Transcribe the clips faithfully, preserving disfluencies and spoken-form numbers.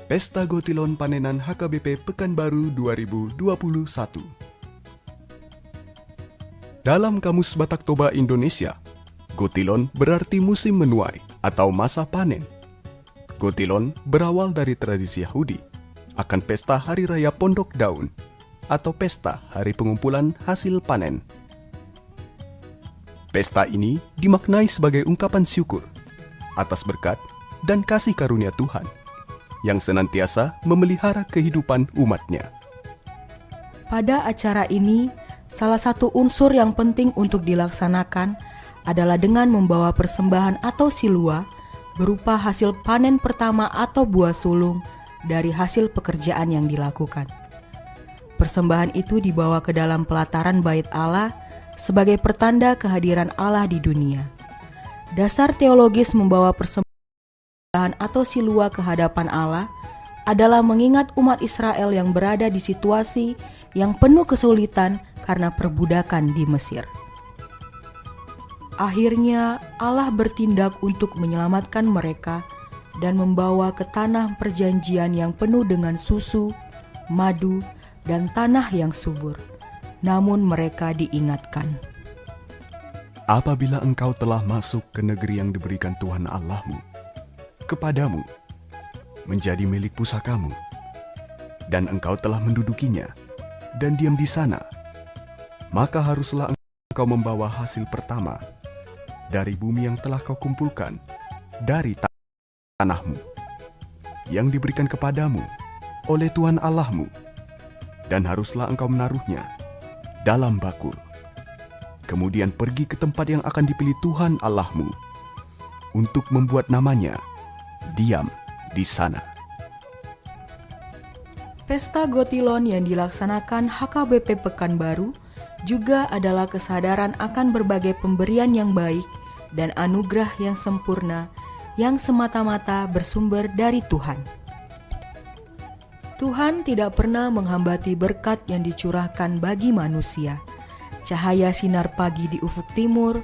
Pesta Gotilon Panenan H K B P Pekanbaru dua ribu dua puluh satu. Dalam Kamus Batak Toba Indonesia, Gotilon berarti musim menuai atau masa panen. Gotilon berawal dari tradisi Yahudi akan pesta Hari Raya Pondok Daun atau pesta Hari Pengumpulan Hasil Panen. Pesta ini dimaknai sebagai ungkapan syukur atas berkat dan kasih karunia Tuhan yang senantiasa memelihara kehidupan umat-Nya. Pada acara ini, salah satu unsur yang penting untuk dilaksanakan adalah dengan membawa persembahan atau silua berupa hasil panen pertama atau buah sulung dari hasil pekerjaan yang dilakukan. Persembahan itu dibawa ke dalam pelataran Bait Allah sebagai pertanda kehadiran Allah di dunia. Dasar teologis membawa persembahan atau silua ke hadapan Allah adalah mengingat umat Israel yang berada di situasi yang penuh kesulitan karena perbudakan di Mesir. Akhirnya, Allah bertindak untuk menyelamatkan mereka dan membawa ke tanah perjanjian yang penuh dengan susu, madu, dan tanah yang subur. Namun mereka diingatkan. Apabila engkau telah masuk ke negeri yang diberikan Tuhan Allahmu kepadamu, menjadi milik pusakamu, dan engkau telah mendudukinya dan diam di sana, maka haruslah engkau membawa hasil pertama dari bumi yang telah kau kumpulkan dari ta-, tanahmu, yang diberikan kepadamu oleh Tuhan Allahmu, dan haruslah engkau menaruhnya dalam bakul. Kemudian pergi ke tempat yang akan dipilih Tuhan Allahmu untuk membuat namanya diam di sana. Pesta Gotilon yang dilaksanakan H K B P Pekanbaru juga adalah kesadaran akan berbagai pemberian yang baik dan anugerah yang sempurna yang semata-mata bersumber dari Tuhan. Tuhan tidak pernah menghambati berkat yang dicurahkan bagi manusia. Cahaya sinar pagi di ufuk timur,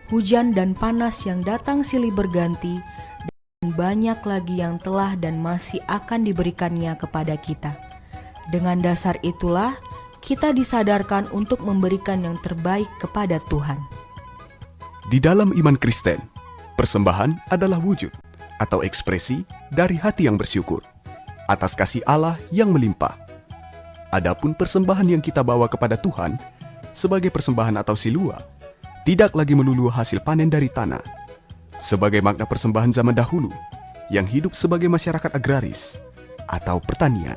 hujan dan panas yang datang silih berganti, dan banyak lagi yang telah dan masih akan diberikan-Nya kepada kita. Dengan dasar itulah, kita disadarkan untuk memberikan yang terbaik kepada Tuhan. Di dalam iman Kristen, persembahan adalah wujud atau ekspresi dari hati yang bersyukur atas kasih Allah yang melimpah. Adapun persembahan yang kita bawa kepada Tuhan sebagai persembahan atau silua, tidak lagi melulu hasil panen dari tanah, sebagai makna persembahan zaman dahulu yang hidup sebagai masyarakat agraris atau pertanian.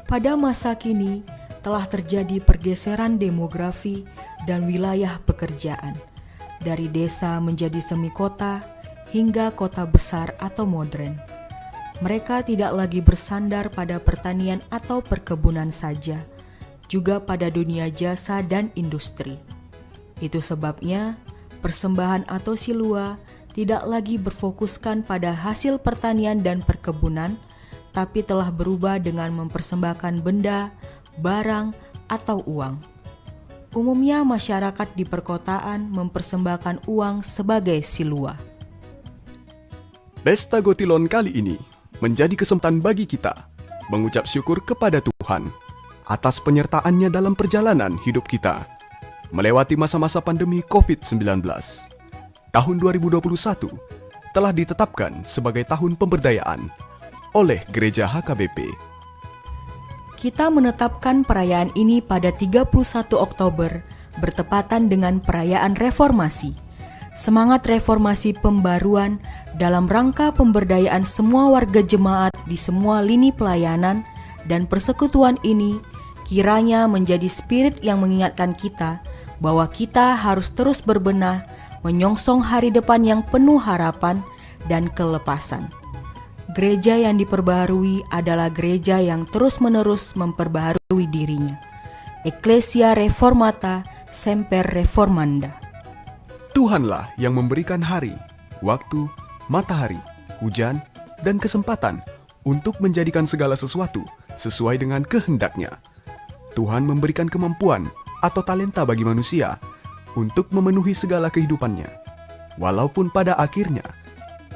Pada masa kini, telah terjadi pergeseran demografi dan wilayah pekerjaan, dari desa menjadi semi kota hingga kota besar atau modern. Mereka tidak lagi bersandar pada pertanian atau perkebunan saja, juga pada dunia jasa dan industri. Itu sebabnya, persembahan atau silua tidak lagi berfokuskan pada hasil pertanian dan perkebunan, tapi telah berubah dengan mempersembahkan benda, barang, atau uang. Umumnya, masyarakat di perkotaan mempersembahkan uang sebagai silua. Pesta Gotilon kali ini menjadi kesempatan bagi kita mengucap syukur kepada Tuhan atas penyertaan-Nya dalam perjalanan hidup kita melewati masa-masa pandemi covid sembilan belas. Tahun dua ribu dua puluh satu telah ditetapkan sebagai tahun pemberdayaan oleh Gereja H K B P. Kita menetapkan perayaan ini pada tiga puluh satu Oktober, bertepatan dengan perayaan reformasi. Semangat reformasi pembaruan dalam rangka pemberdayaan semua warga jemaat di semua lini pelayanan dan persekutuan ini kiranya menjadi spirit yang mengingatkan kita bahwa kita harus terus berbenah, menyongsong hari depan yang penuh harapan dan kelepasan. Gereja yang diperbaharui adalah gereja yang terus-menerus memperbaharui dirinya. Ecclesia reformata semper reformanda. Tuhanlah yang memberikan hari, waktu, matahari, hujan, dan kesempatan untuk menjadikan segala sesuatu sesuai dengan kehendak-Nya. Tuhan memberikan kemampuan atau talenta bagi manusia untuk memenuhi segala kehidupannya, walaupun pada akhirnya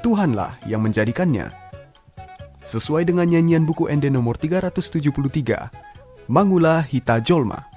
Tuhanlah yang menjadikannya. sesuai dengan nyanyian Buku Ende nomor tiga ratus tujuh puluh tiga, Mangula Hita Jolma.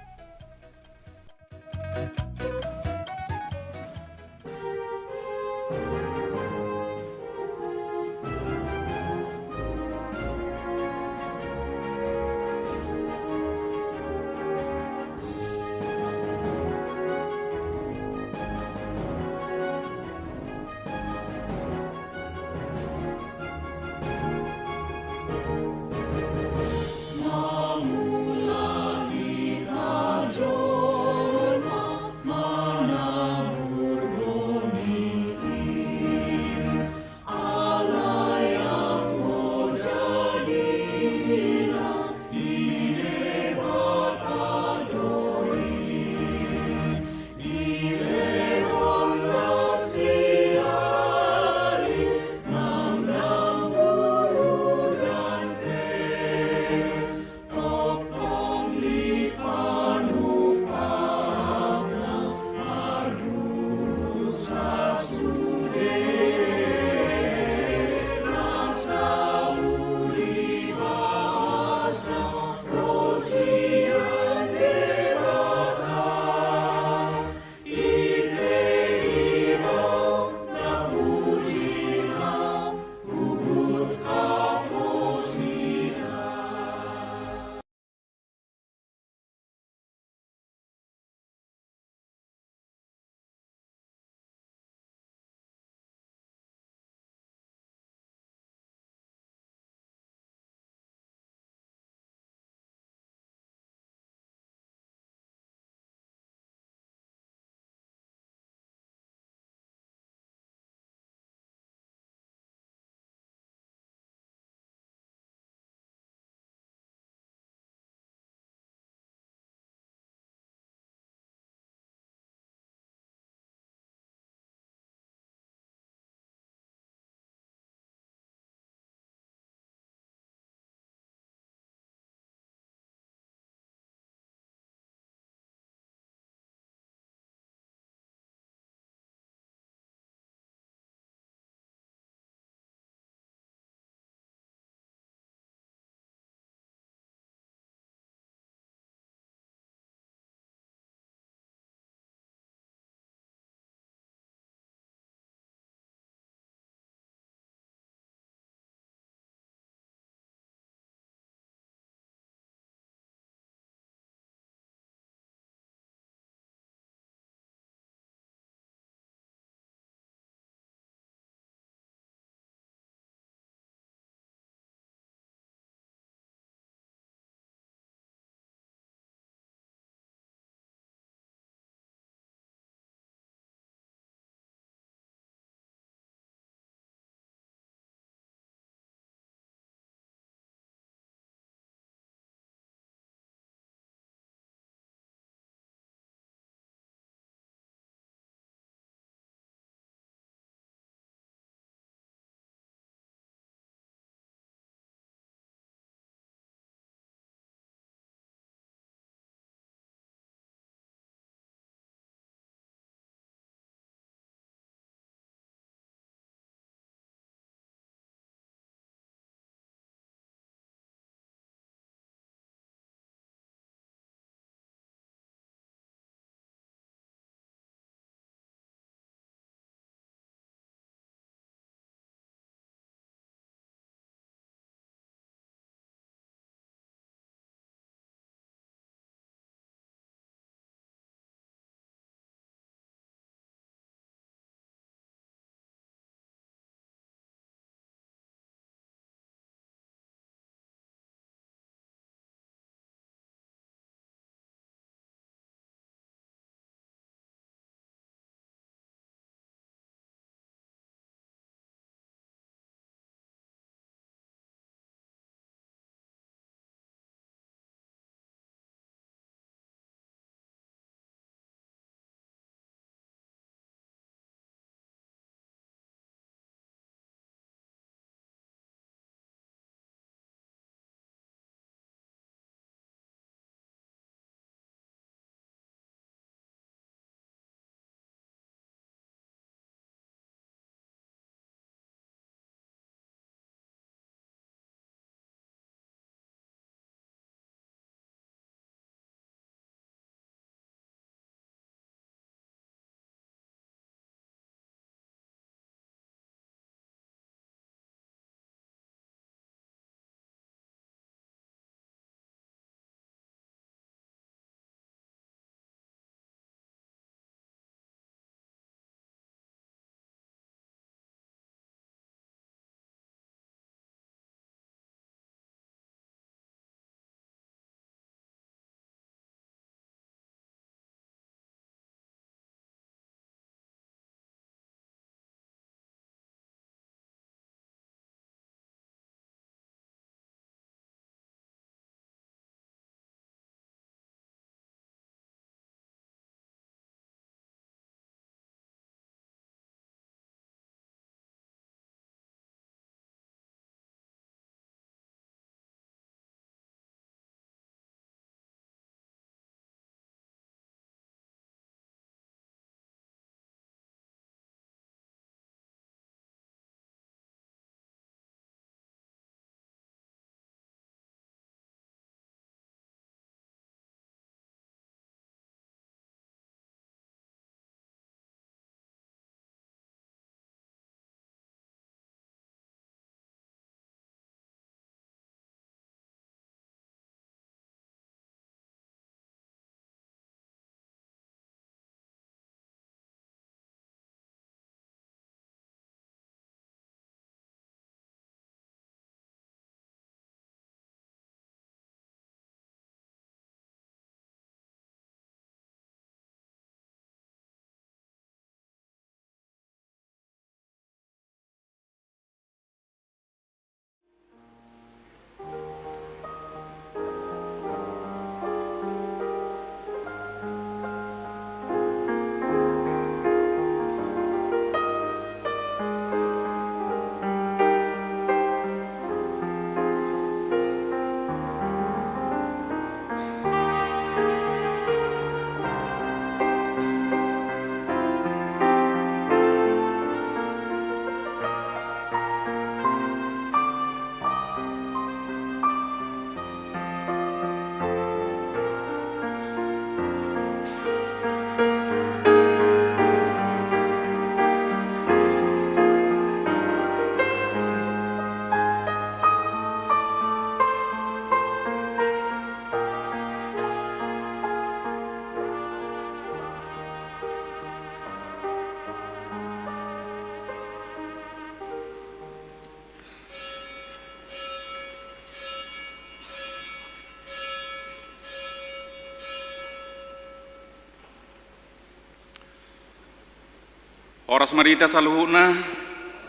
Horas ma di hita saluhutna.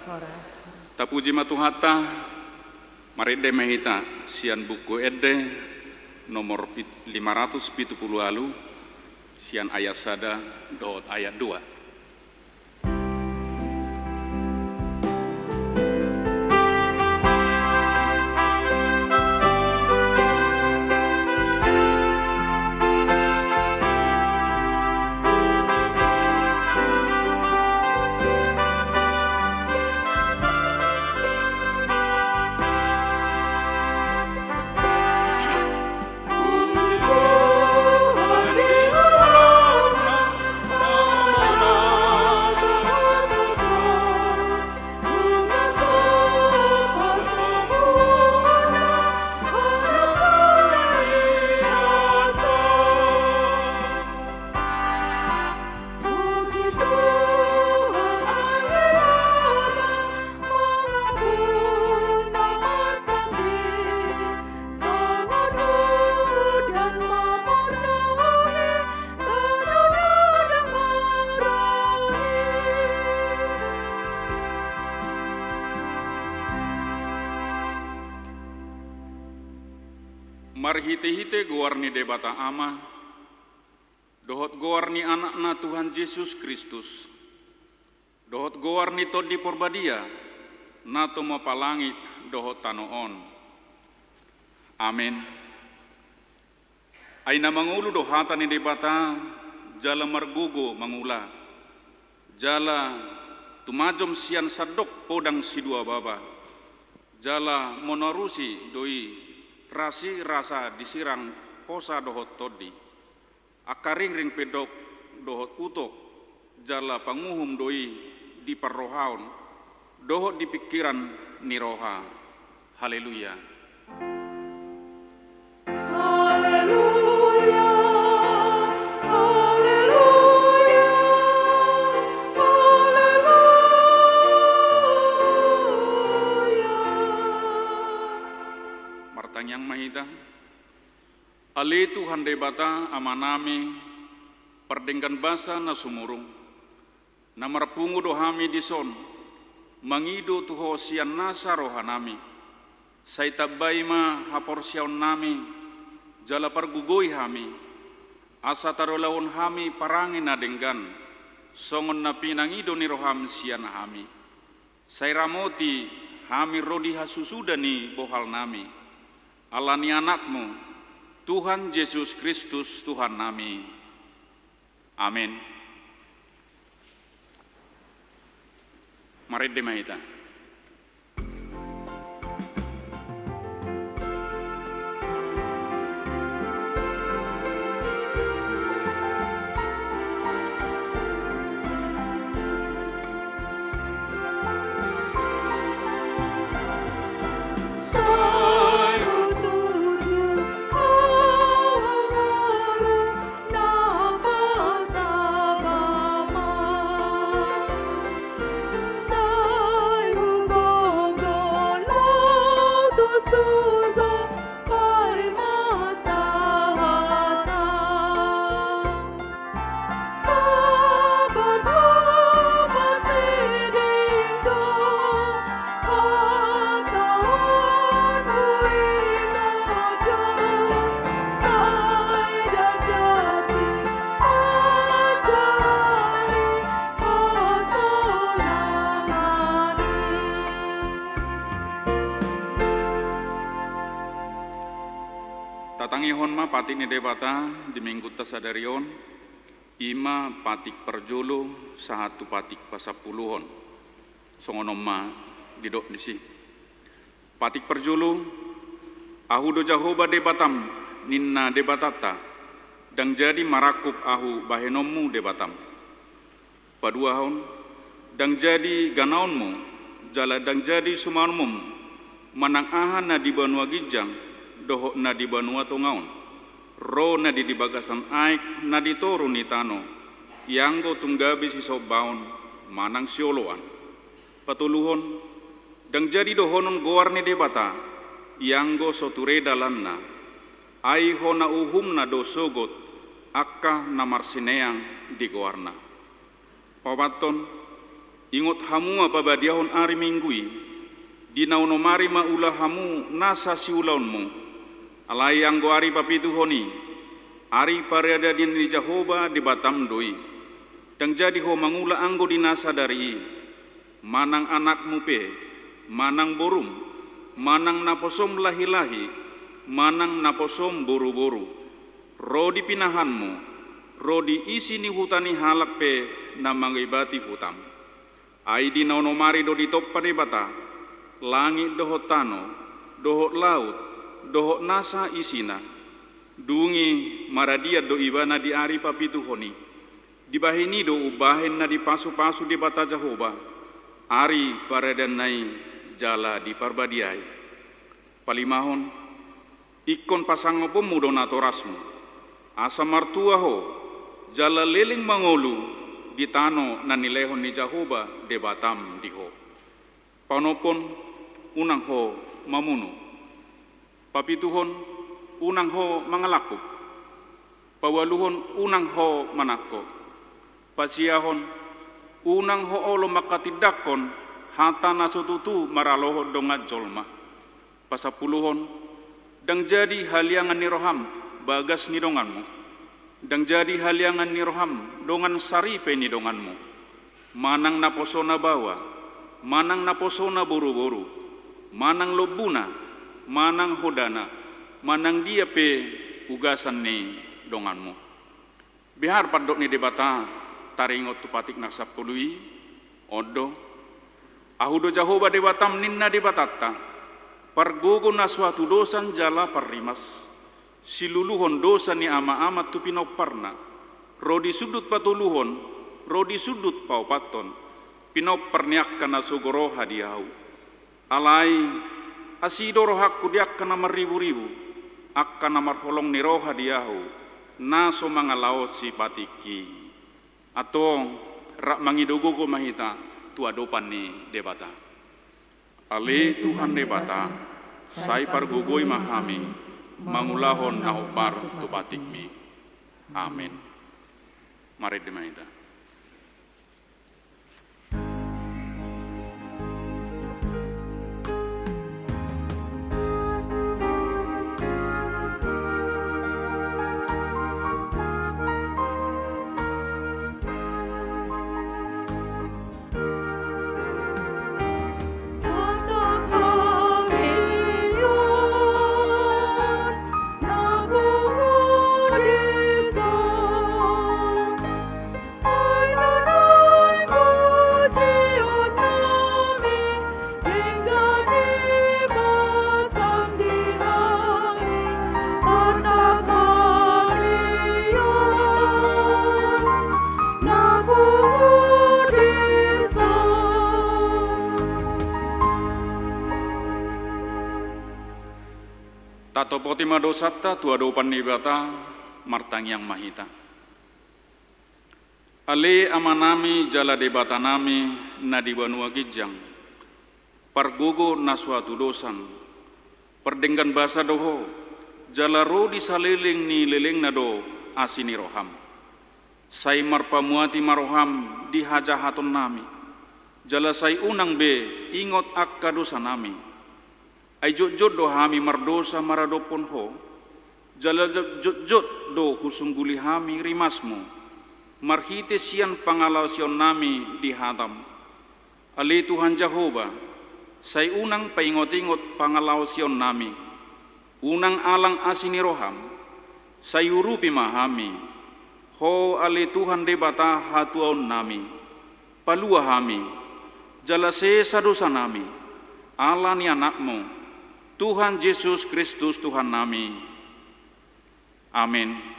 Horas. Tapuji ma Tuhanta. Marende ma hita sian Buku Ende nomor pit-, lima ratus pitu pulu ualu, sian ayat sada dohot ayat dua. Marhitehite goar ni Debata Ama, dohot goar ni Anakna Tuhan Jesus Kristus, dohot goar ni Tondi Porbadia, na tumompa langit dohot tano on. Amen. Ai na mangolu do hata ni Debata, jala margogo mangula, jala tumajom sian sandok podang sidua baba, jala manarusi do i rasirasa disirang hosa dohot tondi. Angka ringring pe dok dohot utok, jala panguhum do i di parrohaon dohot di pingkiran ni roha. Haleluya. Haleluya, haleluya, haleluya. Martangiang ma hita. Ale Tuhan Debata Amanami, pardenggan basa na sumurung, na marpungu do hami dison, mangido tu Ho sian nasa rohanami. Sai tambai ma haporseaonnami, jala pargogoi hami, asa tarulahon hami parange na denggan, songon na pinangido ni roham sian hami. Sai ramoti hami ro di hasusuda ni bohalnami, ala ni Anakmu, Tuhan Jesus Kristus Tuhannami. Amen. Marende ma hita. Tatangihon ma patik ni Debata di Minggunta sadari on, i ma patik parjolo sahat tu patik pasampuluhon. Songon on ma didok disi. Patik parjolo, Ahu do Jahowa Debatam, ninna Debatanta, ndang jadi marangkup Ahu bahenonmu Debatam. Paduahon, ndang jadi ganaonmu, jala ndang jadi sumanonmu, manang aha na di banua ginjang, dohot na di banua tonga on, ro na di, di bagasan aek na di toru ni tano, ianggo tung gabe sisombaon manang sioloan. Patoluhon, ndang jadi dohonon goar ni Debata, ianggo so ture dalanna, ai hona uhumna do sogot angka na marsineang di goarna. Paopathon, Ingot hamu ma pabadiahon ari Minggu i, di na onom ari ma ula hamu nasa siulaonmu. Alai anggo ari papituhon i, ari paradanian ni Jahowa Debatam do i. Ndang jadi ho mangula anggo di na sadari i, manang anakmu pe, manang borum, manang naposom lahilahi, manang naposom boruboru, ro di pinahanmu, ro di isi ni huta ni halak pe na mangibati hutam. Ai di na onom ari do ditompa Debata langit dohot tano, dohot laut, dohot nasa isina. Dung i maradian do ibana di ari papituhon i. Dibahen i do umbahen na dipasupasu Debata Jahowa ari paradanianna i jala diparbadiai. Palimahon, ingkon pasangaponmu do natorasmu, asa martua ho, jala leleng mangolu di tano na nilehon ni Jahowa Debatam di ho. Paonomhon, unang ho mamunu. Papituhon, unang ho mangalangkup. Paualuhon, unang ho manangko. Pasiahon, unang ho olo manghatindanghon hata na so tutu maralohon dongan jolma. Pasampuluhon, ndang jadi haliangan ni roham bagas ni donganmu. Ndang jadi haliangan ni roham dongan saripe ni donganmu. Manang naposona baoa, manang naposona boruboru, manang lombuna, manang hodana, manang dia pe ugasan ni donganmu. Bihar pandok ni Debata taringot tu patik na sampulu i, on do: Ahu do Jahowa Debatam, ninna Debatanta, pargogo na so hatudosan jala parrimas, siluluhon dosa ni amaama tu pinomparna, ro di sundut patoluhon, ro di sundut paopathon, pinompar ni angka na sogo roha di Ahu. Alai asi do rohangku di angka na marriburibu, angka na marholong ni roha di Ahu, na so mangalaosi patikki. Antong, rap mangido gogo ma hita tu adopan ni Debata. Ale Tuhan Debata, sai pargogoi ma hami mangulahon na hombar tu patikmi. Amen. Marende ma hita. Tatopoti ma dosanta tu adopan ni Debata, martangiang ma hita. Ale Amanami jala Debatanami na di banua ginjang, pargogo na so hatudosan, pardenggan basa do Ho, jala ro di saleleng ni lelengna do asi ni roham. Sai marpamuati ma roham di hajahatonnami, jala sai unang be ingot angka dosanami. Ai jotjot do hami mardosa maradophon Ho, jala jotjot do husungguli hami rimasmu, marhite sian pangalaosionnami di hatam. Ale Tuhan Jahowa, sai unang paingotingot pangalaosionnami, unang alang asi ni roham, sai urupi ma hami, Ho ale Tuhan Debata hatuaonnami, palua hami, jala sesa dosanami, ala ni Anakmu, Tuhan Jesus Kristus Tuhannami. Amen.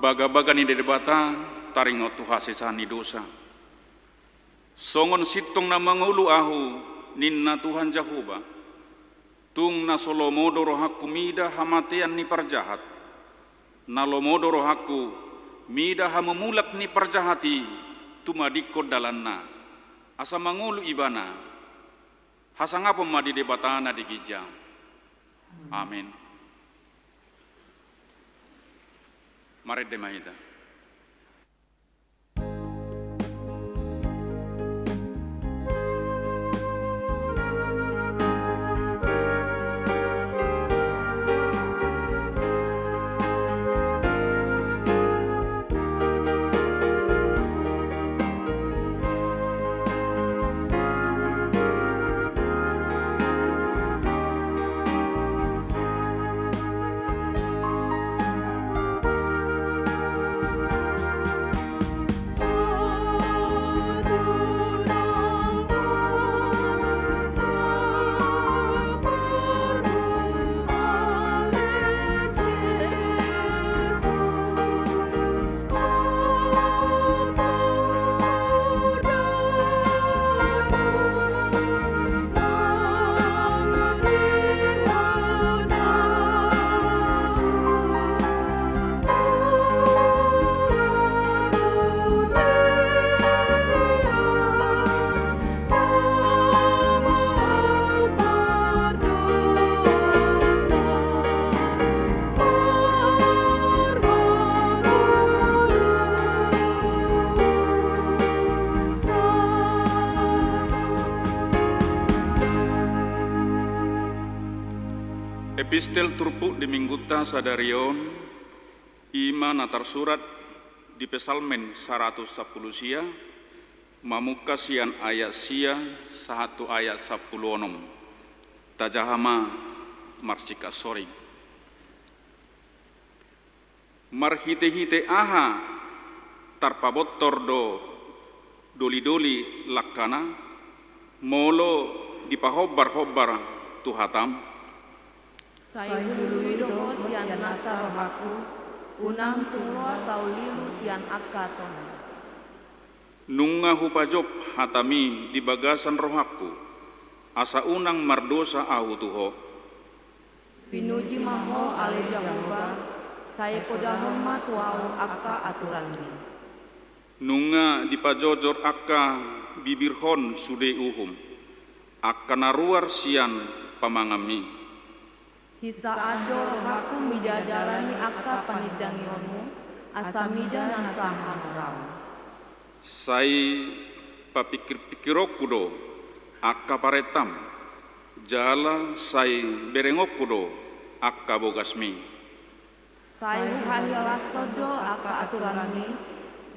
Bagabaga ni Debata taringot tu hasesaan ni dosa. Songon sintong na mangolu ahu, ninna Tuhan Jahowa. Tung na so lomo do rohangku mida hamatean ni parjahat. Na lomo do rohangku mida hamumulak ni parjahat i tumadingkon dalanna, asa mangolu ibana. Hasangapon ma di Debata na di ginjang. Amin. Marende ma hita. Epistel turpuk di minggunta sadari on, i ma na tarsurat di Psalmen saratus sampulu sia, mamungka sian ayat sia sahat tu ayat sampulu onom. Tajaha ma marsingkat soring. Marhitehite aha tarpabontor do dolidoli langkana, molo dipahombarhombar tu hatam? Sai hulului do Ho sian nasa rohangku, unang tung loas ahu lilu sian angka tonang. Nunga hupajop hatami di bagasan rohangku, asa unang mardosa ahu tu Ho. Pinuji ma Ho ale Jahowa, sai podahon ma tu ahu angka aturanMi. Nunga dipajojor angka bibirhon sude uhum, angka na ruar sian pamanganMi. Hinsaan do rohangku midadalani angka panindangionMu, asa mida nasa hamoraon. Sai papingkirpingkironku do angka parentaM, jala sai berengonku do angka bogasMi. Sai huhahilashon do angka aturanMi,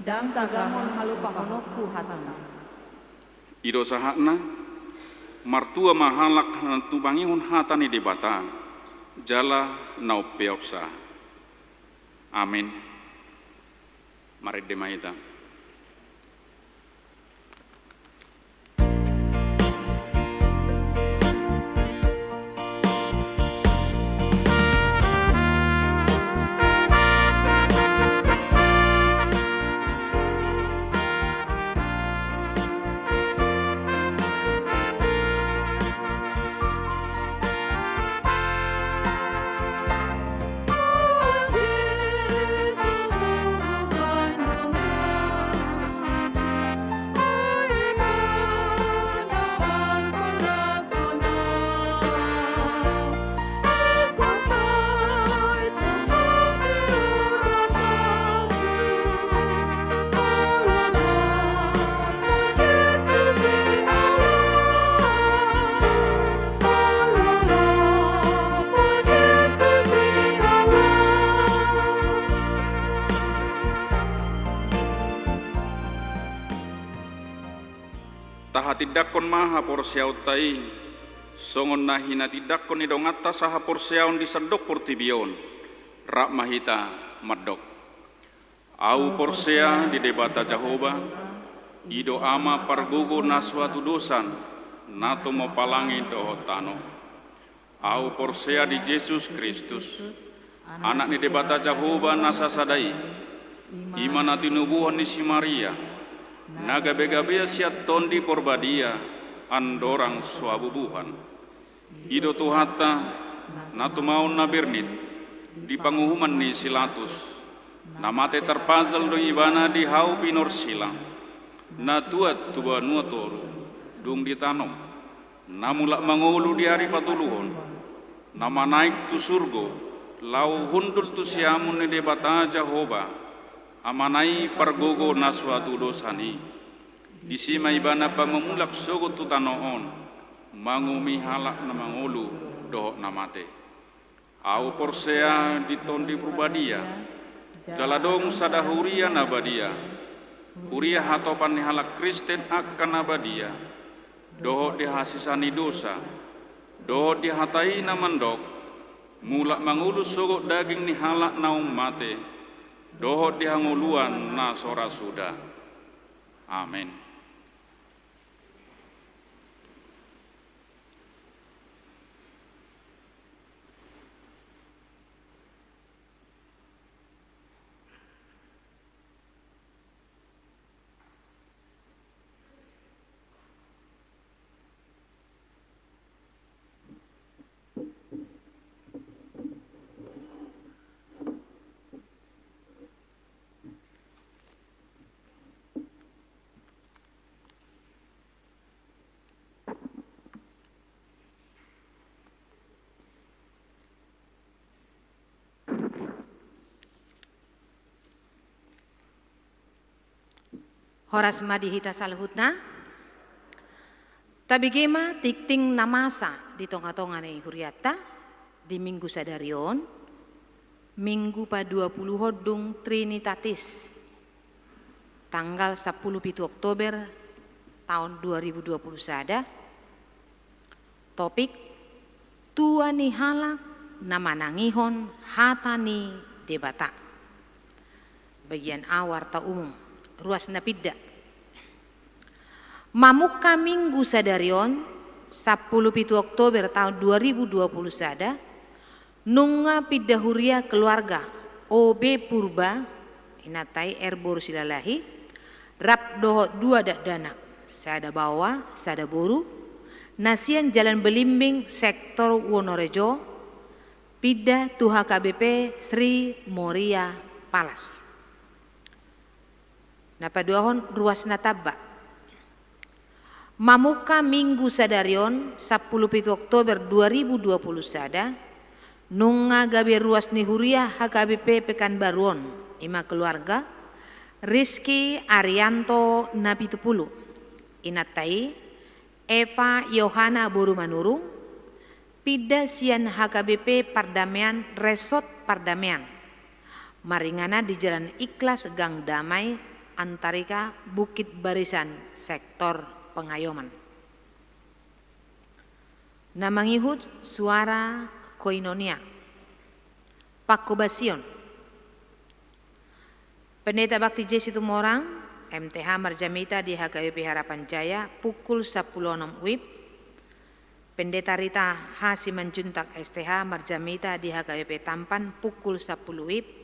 ndang tagamon halupahononku hataMi. I do sahatna, martua ma halak na tumangihon hata ni Debata, jala na umpeopsa. Amin. Marende ma hita. Tahatindangkon ma haporseaonta i, songon na hinatindangkon ni donganta sahaporseaon di sandok portibi on. Rap ma hita mandok. Ahu porsea di Debata Jahowa, i do Ama pargogo na so hatudosan, na tumompa langit dohot tano. Ahu porsea di Jesus Kristus, Anak ni Debata Jahowa na sasada i, I ma na tinubuhon ni si Maria, na gabe-gabea sian Tondi Porbadia, andorang so habubuhan. I do Tuhanta, na tumaon na bernit, di panguhuman ni si Latus, na mate tarpajal do ibana di hau binorsila, na tuat tu banua toru, dung ditanom, na mulak mangolu di ari patoluhon, na manaek tu surgo, laho hundul tu siamun ni Debata Jahowa, Amana i pargogo na so hatudosan i. Disi ma ibana pamamulak sogot tu tano on, manguhumi halak na mangolu dohot na mate. Ahu porsea di Tondi Porbadia, jala adong sada huria na badia, huria hatopan ni halak Kristen angka na badia, dohot di hasesaan ni dosa, dohot di hata i na mandok, mulak mangolu sogot daging ni halak naung mate, dohot di hangoluan na so ra suda. Amen. Horas ma di hita saluhutna. Tabege ma tingting na masa di tonga-tonga ni hurianta di Minggu sadari on, Minggu paduapuluhon dung Trinitatis, tanggal sampulu pitu Oktober taon dua ribu dua puluh sada. Topik: Tua ni halak na manangihon hata ni Debata. Bagian A, warta umum. Ruas na pinda. Mamungka Minggu sadari on, sampulu pitu Oktober taon dua ribu dua puluh sada, nunga pinda huria keluarga O B Purba, inanta i R Boru Silalahi, rap dohot dua dakdanak, sada baoa, sada boru, na sian Jalan Belimbing, sektor Wonorejo, pinda tu H K B P Sri Moria Palace. Na paduahon, ruas na tamba. Mamungka Minggu sadari on, sampulu pitu Oktober dua ribu dua puluh sada, nunga gabe ruas ni huria H K B P Pekanbaru on, i ma keluarga Rizky Arianto Napitupulu, inanta i Eva Yohana Boru Manurung, pinda sian H K B P Pardamaian, Resort Pardamaian, maringanan di Jalan Ikhlas, Gang Damai, Antarika, Bukit Barisan, sektor Pengayoman. Na mangihut suara koinonia. Pangkobasion. Pendeta Bakti J Situmorang, M T H, marjamita di H K B P Harapan Jaya pukul sampulu onom WIB. Pendeta Rita H Simanjuntak, S T H, marjamita di H K B P Tampan pukul sampulu WIB.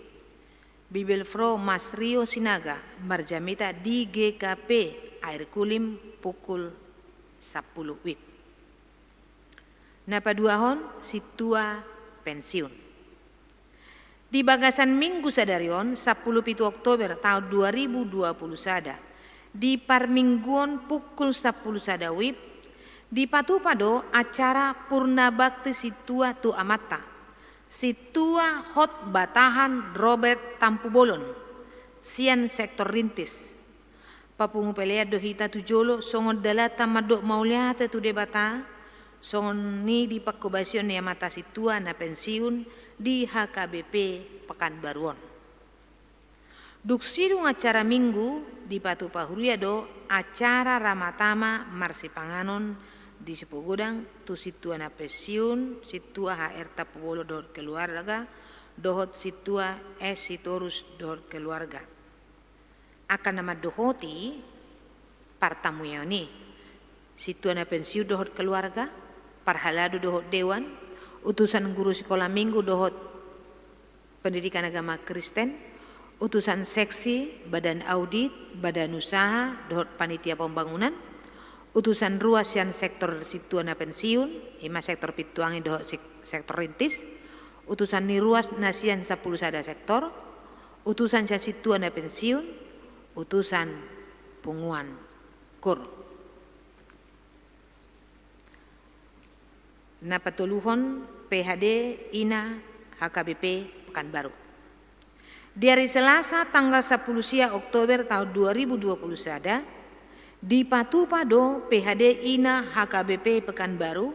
Bibelvrouw Mas Rio Sinaga, marjamita di G K P Air Kulim pukul sampulu WIB. Na paduahon, sintua pensiun. Di bagasan Minggu sadari on, sampulu pitu Oktober taon dua ribu dua puluh sada, di parmingguon pukul sampulu sada WIB, dipatupa do acara Purna Bakti Sintua tu amanta, Sintua Hot Batahan Robert Tampubolon, sian sektor Rintis. Papungu pelean do hita tu jolo, songon dalanta mandok mauliate tu Debata, songon i di pangkobasion ni amanta sintua na pensiun di H K B P Pekanbaru on. Dung sidung acara Minggu, dipatupa huria do acara ramatama marsipanganon di Sipogodang tu sintua na pensiun, Sintua H R Tampubolon dohot keluarga, dohot Sintua S Sitorus dohot keluarga. Angka na mandohoti partamueon i, sintua na pensiun dohot keluarga, parhalado dohot dewan, utusan guru sikola Minggu dohot pendidikan agama Kristen, Utusan seksi, badan audit, badan usaha, dohot panitia pembangunan, utusan ruas sian sektor sintua na pensiun, i ma sektor pintuangi dohot sek-, sektor rintis, utusan ni ruas na sian sampulu sada sektor, utusan sian sintua na pensiun, utusan punguan kur. Na patoluhon, P H D, Ina, H K B P, Pekanbaru. Di ari Selasa tanggal sampulu sia Oktober taon dua ribu dua pulu sada, dipatupa do P H D Ina H K B P Pekanbaru,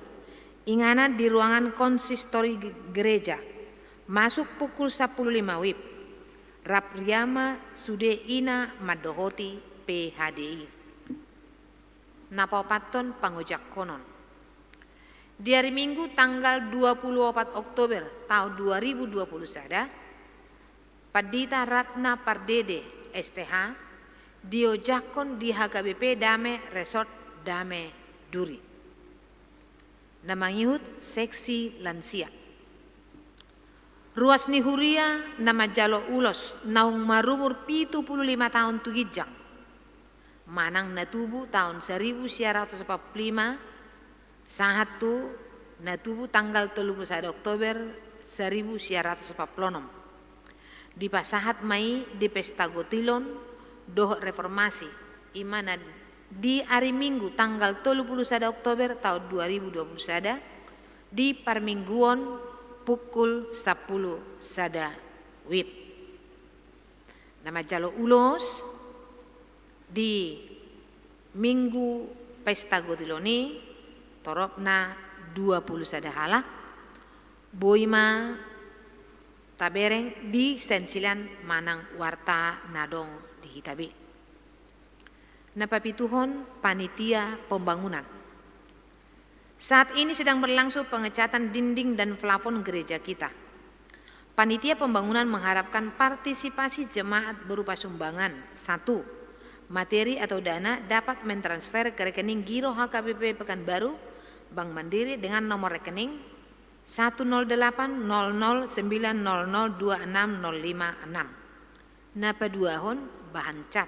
inganan di ruangan konsistori ge-, gereja, masuk pukul sampulu lima wib, rap ria ma sude ina mandohoti P H D i. Na paopathon, pangojangkonon. Di ari Minggu tanggal dua pulu opat Oktober taon dua ribu dua pulu sada, Pandita Ratna Pardede, S T H, diojangkon di H K B P Dame Resort Dame Duri. Na mangihut, seksi lansia. Ruas ni huria na manjalo ulos naung marumur pitu pulu lima taon tu ginjang, manang na tubu taon saribu sia ratus opat pulu lima, sahat tu na tubu tanggal tolu pulu sada Oktober saribu sia ratus opat pulu onom. Dipasahat ma i di pesta gotilon dohot reformasi, i ma na di ari Minggu tanggal tolu pulu sada Oktober taon dua ribu dua pulu sada, di parmingguon pukul sampulu sada wib. Na manjalo ulos di Minggu pesta gotilon i, toropna dua pulu sada halak, boi ma tabereng di sian silang manang warta na adong di hita be. Na papituhon, panitia pembangunan. Saat ini sedang berlangsung pengecatan dinding dan plafon gereja kita. Panitia pembangunan mengharapkan partisipasi jemaat berupa sumbangan. Satu, materi atau dana dapat mentransfer ke rekening Giro H K B P Pekanbaru, Bank Mandiri, dengan nomor rekening satu nol delapan nol nol sembilan nol nol dua enam nol lima enam. Na paduahon, bahan cat.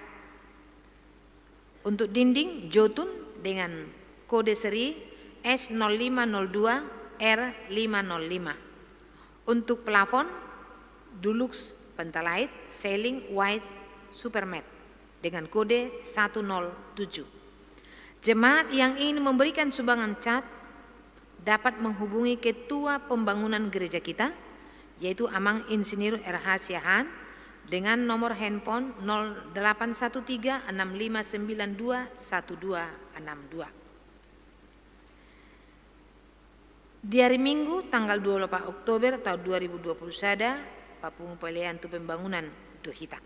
Untuk dinding, Jotun dengan kode seri S nol lima nol dua R lima nol lima. Untuk plafon, Dulux Pentalite Ceiling White Supermatte dengan kode satu nol tujuh. Jemaat yang ingin memberikan sumbangan cat dapat menghubungi ketua pembangunan gereja kita, yaitu Amang Insinyur R H Siahaan, dengan nomor handphone nol delapan satu tiga enam lima sembilan dua satu dua enam dua. Di ari Minggu tanggal dua pulu opat Oktober taon dua ribu dua pulu sada, papungu pelean tu pembangunan do hita.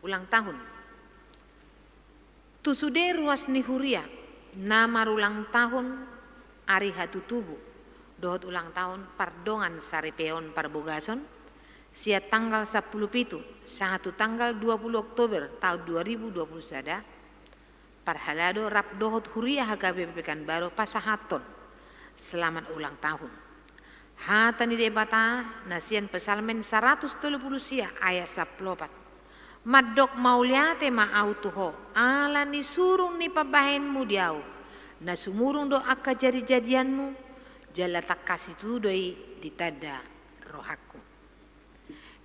Ulang tahun. Tu sude ruas ni huria na marulang tahun ari hatutubu dohot ulang tahun pardongan saripeon parbogason, sian tanggal sampulu pitu sahat tu tanggal dua pulu Oktober taon dua ribu dua pulu sada, parhalado rap dohot huria H K B P Pekanbaru pasahathon selamat ulang tahun. Hata ni Debata na sian Psalmen saratus tolu pulu sia ayat sampulu opat: Mandok mauliate ma ahu tu Ho, ala ni surung ni pambahenmu di ahu. Na sumurung do angka jadijadianmu, jala tangkas i tutu do i ditanda rohangku.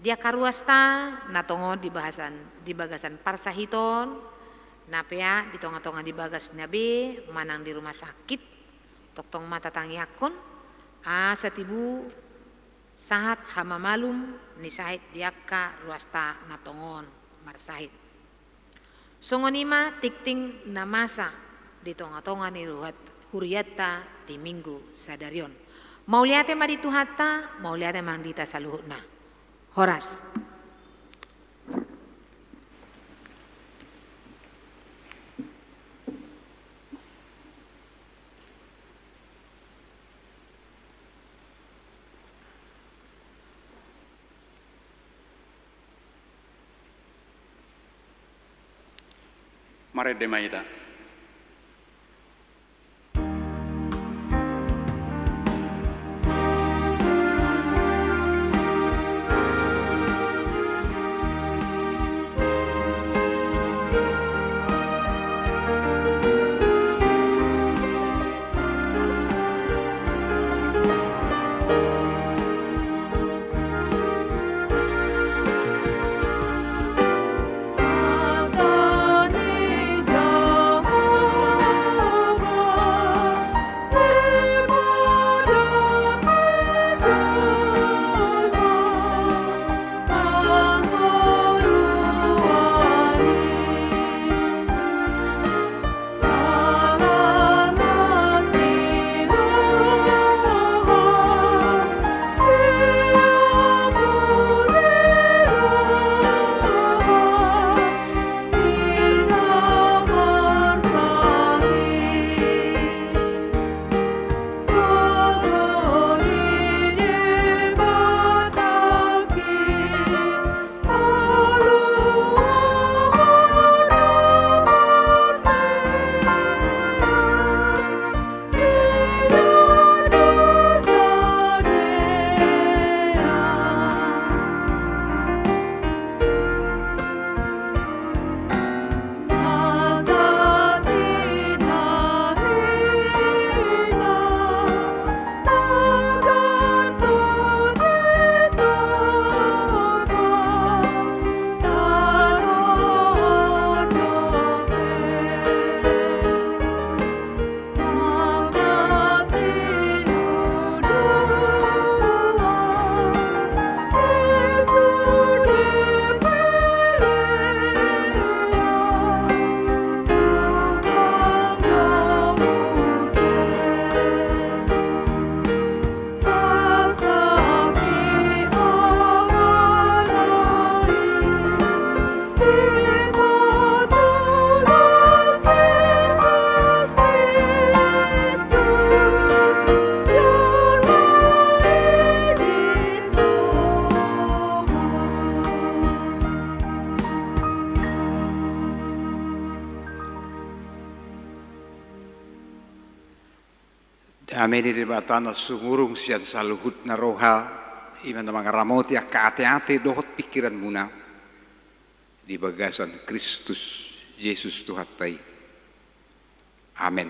Di angka ruasta na tongon di bagasan, di bagasan parsahiton, na peak di tongatonga ni bagasna be manang di rumah sakit, tongtong ma tatangiangkon asa tibu sahat hamamalum ni sahit di angka ruasta na tongon marsahit. Songon i ma tingting na masa di tongatonga ni ruhat hurianta di Minggu sadari on. Mauliate ma di Tuhanta, mauliate ma di hita saluhutna. Horas. Marende ma hita. Dame ni Debata na sumurung sian saluhutna roha, i ma na mangaramoti angka ateate dohot pingkiranmuna di bagasan Kristus Jesus Tuhanta i. Amen.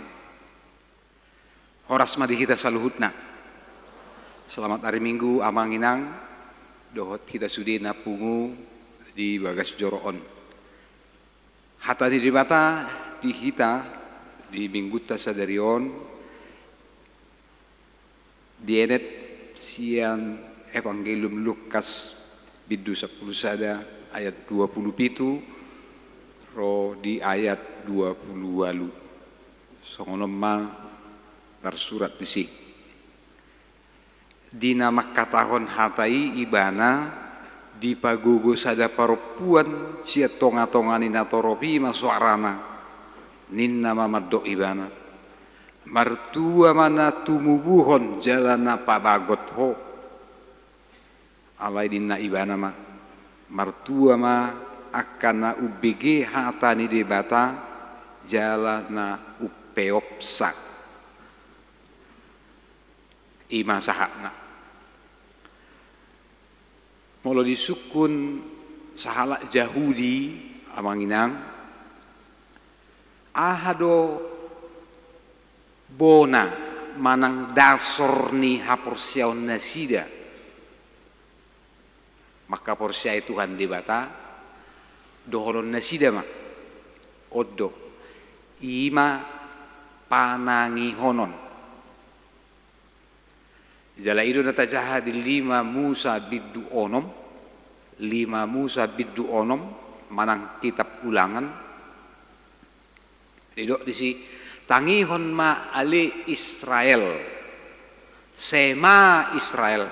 Horas ma di hita saluhutna. Selamat hari Minggu, amang inang, dohot hita sude na pungu di bagas joro on. Hata ni Debata di hita di Minggunta sadari on dienet sian Evangelium Lukas bindu sampulu sada ayat dua pulu pitu ro di ayat dua pulu ualu. Songon on ma tarsurat disi. Di na mangkatahon hata i ibana, dipagogo sada parompuan sian tongatonga ni natorop i ma soarana, ninna ma mandok ibana: Martua ma na tumubuhon jala na pabagot ho. Alai ninna ibana ma: Martua ma angka na umbege hata ni Debata jala na umpeopsa. I ma sahatna. Molo disungkun sahalak Jahudi, amang inang, aha do bona manang dasor ni haporseaonnasida mangkaporseai Tuhan Debata? Dohononnasida ma: On do, i ma panangihonon. Jala i do na tajaha di lima Musa bindu onom, lima Musa bindu onom, manang kitab Ulangan. Didok disi: Tangihon ma ale Israel, Shema Israel,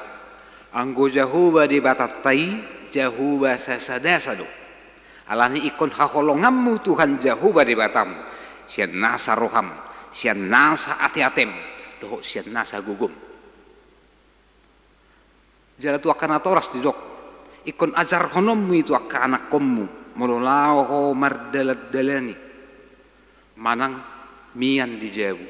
anggo Jahowa Debatanta i, Jahowa sasadasa do. Alani ingkon haholonganmu Tuhan Jahowa Debatam, sian nasa roham, sian nasa ateatem, dohot sian nasa gogom. Jala tu angka natoras didok: Ingkon ajarhononmu i tu angka anakkonmu, molo laho ho mardalandalani, manang mian di jabu.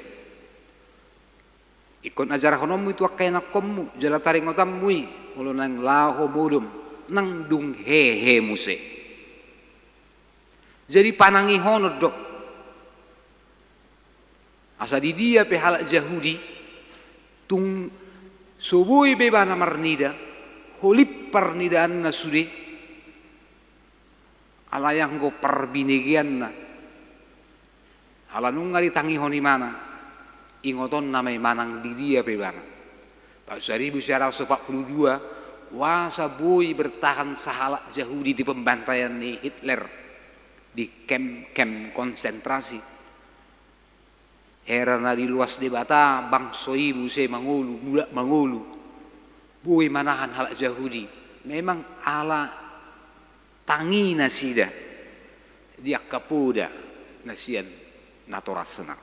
Ingkon ajarhononmu i tu angka ianakkonmu, jala taringotanmu i, molo naeng laho modom, nang dung hehe muse. Jadi panangihonon do. Asa di dia pe halak Jahudi, tung so boi be ibana marnida, holip parnidaanna sude, alai anggo parbinegeanna, ala nunga ditangihon ibana, ingotonna ma i manang di dia pe ibana. Taon saribu sia ratus opat pulu dua, boasa boi bertahan sahalak Jahudi di pembantaian ni Hitler, di kem-kem konsentrasi. Hera na diloas Debata bangso i muse mangolu, mulak mangolu. Boi manahan halak Jahudi. Memang ala tangi nasida di angka poda na sian natorasna.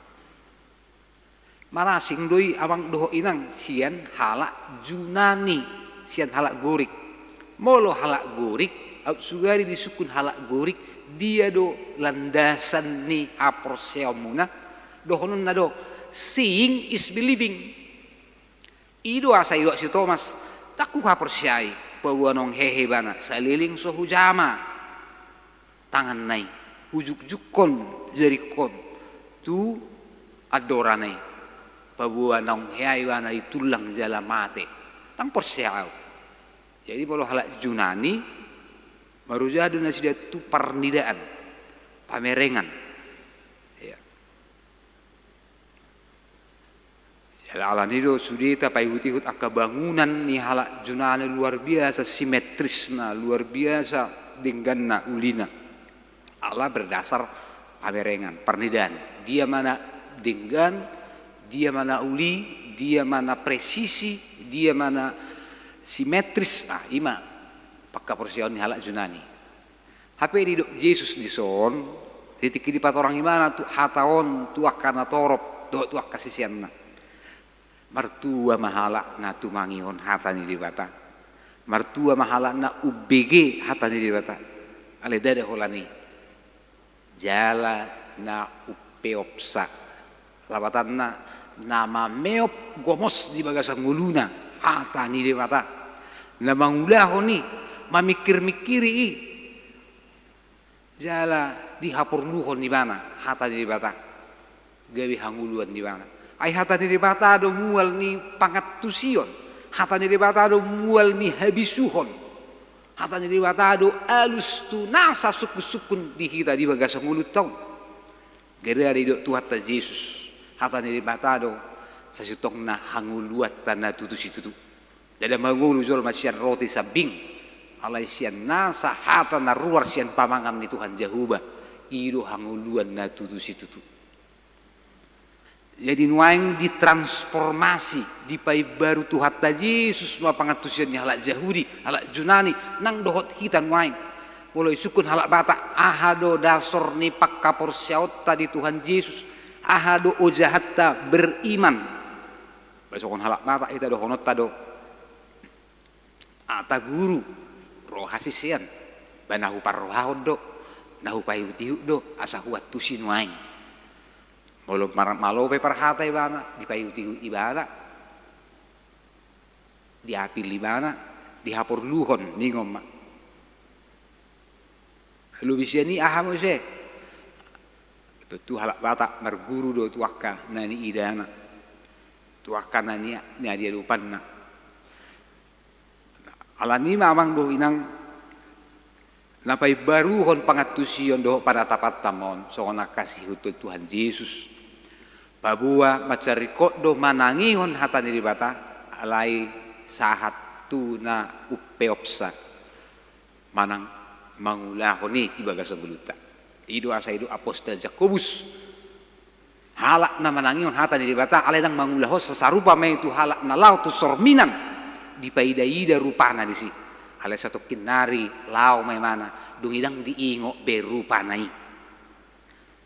Marasing do i, amang dohot inang, sian halak Junani, sian halak Gorik. Molo halak Gorik, aut sugari disungkun halak Gorik, dia do landasan ni haporseaonmuna? Dohononna do, seeing is believing. I do asa didok si Tomas: Ndang huhaporseai, paboa naung hehe ibana, saleleng so hujama tanganna i, hujukjukkon jaringkon tu andorana i, paboa naung hea ibana ditullang jala mate. Ndang porsea ahu. Jadi molo halak Junani, marojahan do nasida tu parnidaan, pamerengan. Ya. Jala alani do sude tapaihutihut angka bangunan ni halak Junani, luar biasa simetrisna, luar biasa dengganna ulina. Ala berdasar pamerengan, parnidaan. Dia ma na denggan, dia ma na uli, dia ma na presisi, dia ma na simetris. Ah, i ma pangkaporseaon ni halak Junani. Hape didok Jesus dison, di tingki dipatorang ibana tu hata on tu angka natorop dohot tu angka siseanna: Martua ma halak na tumangihon hata ni Debata. Martua ma halak na umbege hata ni Debata. Alai ndada holan i. Jala na umpeopsa. Lapatanna, na mameop gomos di bagasan ngoluna hata ni Debata, na mangulahon i, mamingkir-mingkiri i, jala dihaporluhon ibana hata ni Debata gabe hangoluan ni ibana. Ai hata ni Debata do mual ni pangantusion, hata ni Debata do mual ni habisuhon, hata ni Debata do alus tu nasa sungkun-sungkun di hita di bagasan ngolunta on. Gara-gara didok Tuhanta Jesus, hata ni Debata do sasintongna hangoluanta na tutu situtu. Ndada mangolu jolma sian roti sambing, alai sian nasa hata na ruar sian pamangan ni Tuhan Jahowa, i do hangoluan na tutu situtu. Jadi nuaeng ditransformasi, dipaimbaru Tuhanta Jesus ma pangantusion ni halak Jahudi, halak Junani, nang dohot hita nuaeng. Molo isungkun halak Batak, aha do dasor ni panghaporseaonta di Tuhan Jesus, aha do ojahanta beriman. Ba songon halak Batak hita dohononta do, hata guru, roha sisean, ba na huparrohahon do, na hupaihut-ihut do, asa huantusi nuaeng. Molo mar-, malo pe parhata ibana, dipaihut-ihut ibana, diapil ibana, dihaporluhon, ningon ma. Lobi sian i aha muse? Tontu halak Batak marguru do tu angka na niidana, tu angka na ni-, na niadopanna. Alani i ma amang dohot inang, na paimbaruhon pangantusion dohot panatapanta ma on, songon angka siihuthon Tuhan Jesus. Paboa mansai ringkot do manangihon hata ni Debata, alai sahat tu na umpeopsa manang mangulahon i di bagasan ngolunta. I do asa didok apostel Jakobus, halak na manangihon hata ni Debata, alai ndang mangulahon, sasarupa ma i tu halak na laho tu sorminan, dipaida-ida rupana disi. Alai satongkin nari laho ma ibana, dung i ndang diingot be rupana i.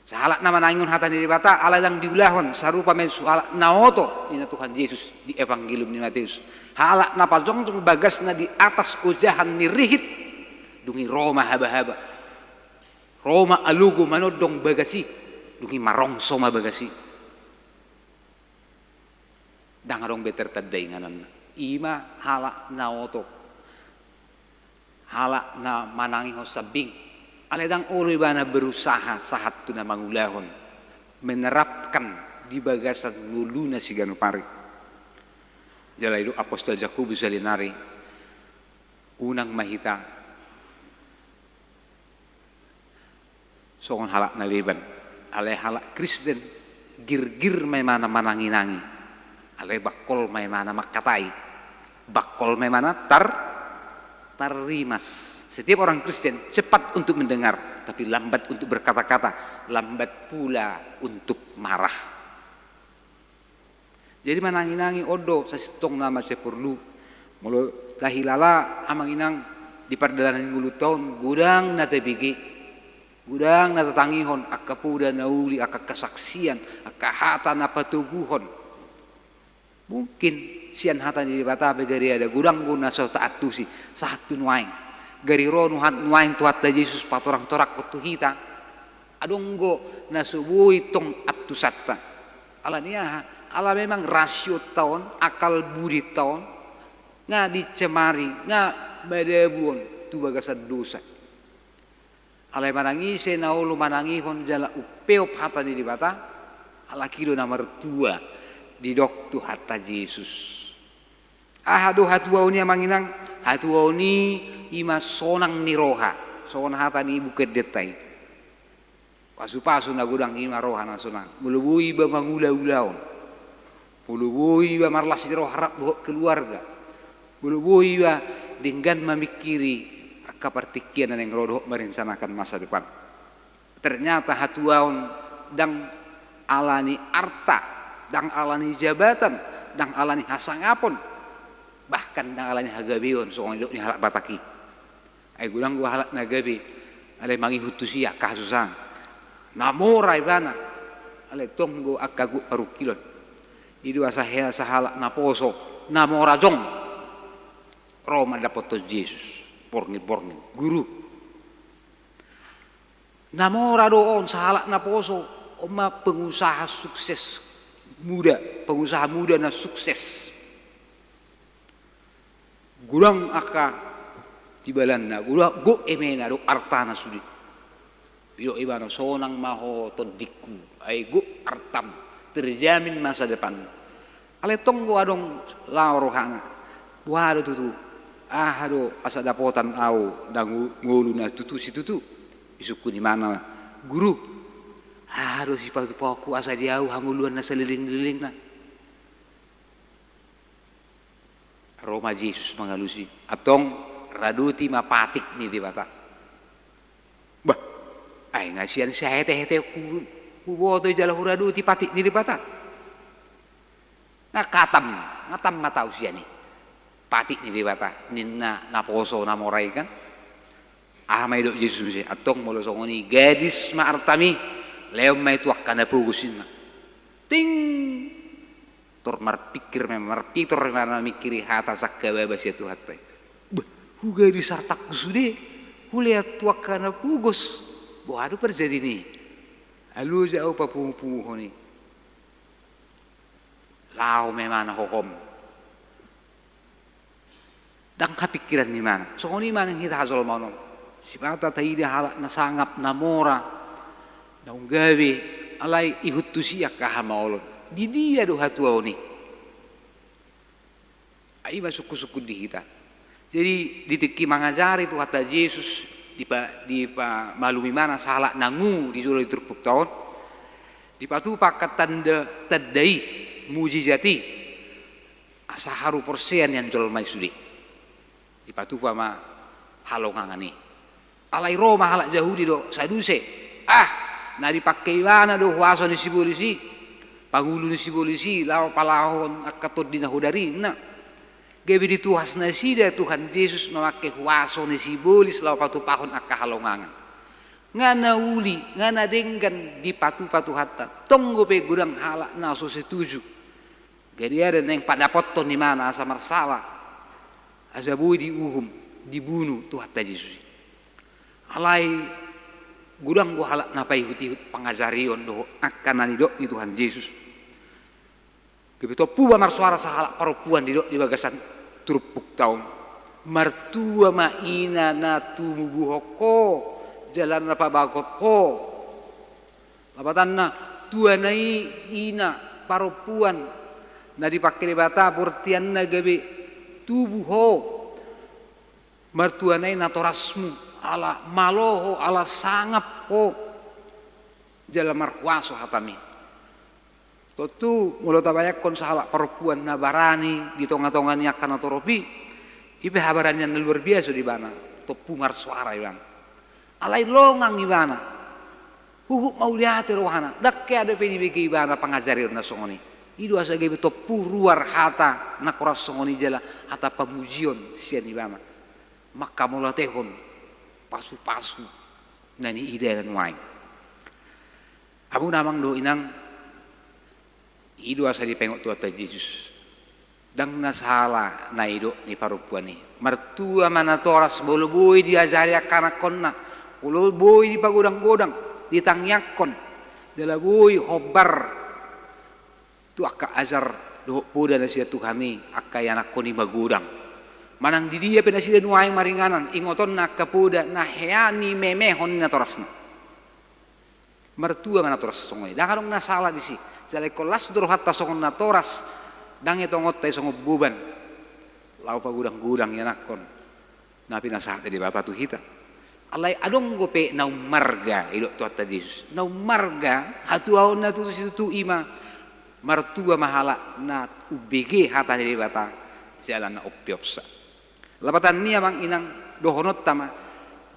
Sahalak na manangihon hata ni Debata, alai ndang diulahon, sarupa ma i tu halak na oto, ninna Tuhan Jesus di Evangelium ni Mateus. Halak na pajongjong bagasna di atas ojahan ni rihit, dung i ro ma haba-haba. Ro ma alogo manondong bagas i, dung i marongso ma bagas i. Ndang adong be tertanda ingananna. I ma halak na oto. Halak na manangihon sambing. Alai ndang olo ibana berusaha sahat tu na mangulahon. Menerapkan di bagasan ngoluna siganup ari. Jala didok apostel Jakobus saonari, unang ma hita songon halak na leban. Alai halak Kristen, girgir ma ibana manangi-nangi. Alai bangkol ma ibana mangkatai. Bangkol ma ibana tar-, tarrimas. Setiap orang Kristen cepat untuk mendengar, tapi lambat untuk berkata-kata, lambat pula untuk marah. Jadi manangi-nangi on do sasintongna mansai porlu. Molo tahilala amang inang, di pardalanan ni ngolunta on godang na tabege, godang na tatangihon, angka poda na uli, angka kesaksian, angka hata na patoguhon. Mungkin sian hata ni Debata pe gari ada, godang do na so taantusi sahat tu nuaeng. Gari ro nuaeng Tuhanta Jesus patorang-torangkon tu hita. Adong do na so boi tong antusanta. Alani aha? Ala memang rasionta on, akal budinta on, nga dicemari, nga madabu on tu bagasan dosa. Alai manang ise na olo manangihon jala umpeop hata ni Debata, halak i do na martua, didok Tuhanta Jesus. Aha do hatuaon i amang inang? Hatuaon i ima sonang ni roha, songon hata ni buku endenta i. Pasu-pasu na godang ima roha na sonang. Molo boi iba mangula-ulaon. Molo boi iba marlas ni roha rap dohot keluarga. Molo boi iba denggan mamingkiri angka partingkian na naeng ro dohot merencanakan masa depan. Ternyata hatuaon ndang ala ni arta, ndang ala ni jabatan, ndang ala ni hasangapon, bahkan ndang ala ni hagabeon songon didok ni halak Batak i. Ai godang do halak na gabe, alai mangihut tusi angka hasusahan. Na mora ibana, alai tong do angka gok parungkilon. I do asa hea sahalak na poso, na mora jong. Ro mandapothon Jesus, borngin-borngin. Guru. Na mora do on sahalak na poso, on ma pengusaha sukses. muda, pengusaha muda na sukses. Godang angka tibalanna, godang, gok emena dohot artana sude. Didok ibana, sonang ma ho tondingku, ai gok artam, terjamin masa depan. Alai tong do adong lao rohana. Boha do tutu, aha do asa dapotan au na ngolu na tutu situtu? Disungkun ibana, Guru, aha do sipatupaonku asa di au hangoluan na saleleng-lelengna? Ro ma Jesus mangalusi, antong radoti ma patik ni Debata. Bah, ai nga sian sihete-heteonku huboto i jala huradoti patik ni Debata. Nga katam, nga tam ma tau sian i. Patik ni Debata, ninna naposo na mora i kan. Aha ma didok Jesus muse, antong molo songon i gadis ma artam i, lehon ma i tu angka na pogos ninna. Ting! Tor marpikir ma, marpitor ma na mamingkiri hata sangkababa sian Tuhanta i. Bah, hugadis artangku sude, hulehon tu angka na pogos. Boha do parjadion i? Alua jo au papungu-punguhon i. Laho ma ibana hohom. Ndang hapingkiran ni ibana. Songon i ma nang hita hajolmaon on. Sipata taida halak na sangap, na mora, naung gabe, alai ihut tusi angka hamaolon. Di dia do hatuaon i? Ai i ma sungkun-sungkun di hita. Jadi, di tingki mangajari Tuhanta Jesus, dipa-, dipamalumi ibana sahalak na ngu di jolo ni turpukta on, dipatupa angka tanda, tanda i, mujizat i, asa haru porsea nian jolma i sude. Dipatupa ma halongangan i. Alai ro ma halak Jahudi dohot Saduse. Ah, na dipangke ibana do huaso ni sibolis i, pangulu ni sibolis i, laho palahohon angka tondi na hodar i, ninna. Gabe dituhas nasida Tuhan Jesus mamangke huaso ni sibolis laho patupahon angka halongangan. Nga na uli, nga na denggan dipatupa Tuhanta. Tong dope godang halak na so setuju. Gariada naeng padapothon ibana asa marsala, asa boi diuhum, dibunu Tuhanta Jesus i. Alai godang do halak na paihut-ihut pangajarion dohot angka na nidok ni Tuhan Jesus. Gabe tompu ma marsoara sahalak parompuan didok di bagasan turpukta on. Martua ma ina na tumubuhon ho, jala na pabagot ho. Lapatanna, tuana i ina parompuan na dipangke Debata, bortianna gabe tubu ho. Martuana i natorasmu, ala malo ho, ala sangap ho, jala marhuaso hatam i. Tontu, molo tabayangkon sahalak parompuan na barani di tonga-tonga ni angka na torop i, i pe habaranian na luar biasa do ibana, tompu marsoara ibana. Alai longang ibana. Huhut mauliate rohana, ndang hea dope dibege ibana pangajarion na songon i. I do asa gabe tompu ruar hata na horas songon i jala hata pamujion sian ibana. Mangkamauliatehon pasu-pasu na niida nuaeng. Hamu amang dohot inang, i do asa dipaingot Tuhanta Jesus. Ndang na sala na nidok ni parompuan i. Martua ma natoras molo boi diajari angka anakkonna, molo boi dipagodang-godang, ditangiangkon, jala boi hombar tu angka ajar dohot poda na sian Tuhan i angka ianakkon i magodang. Manang di dia pe nasida nuaeng maringanan, ingotonna angka poda na hea nimemehon ni natorasna. Martua ma natoras songon i. Ndang adong na sala disi. Jala ingkon las do rohanta songon natoras, ndang etongonta i songon boban laho pagodang-godang ianakkon na pinasahat ni Debata tu hita. Alai adong dope na ummarga, didok Tuhanta Jesus. Na ummarga, hatuaon na tutu situtu i ma, martua ma halak na umbege hata ni Debata jala na umpeopsa. Lapatan ni i amang inang, dohononta ma,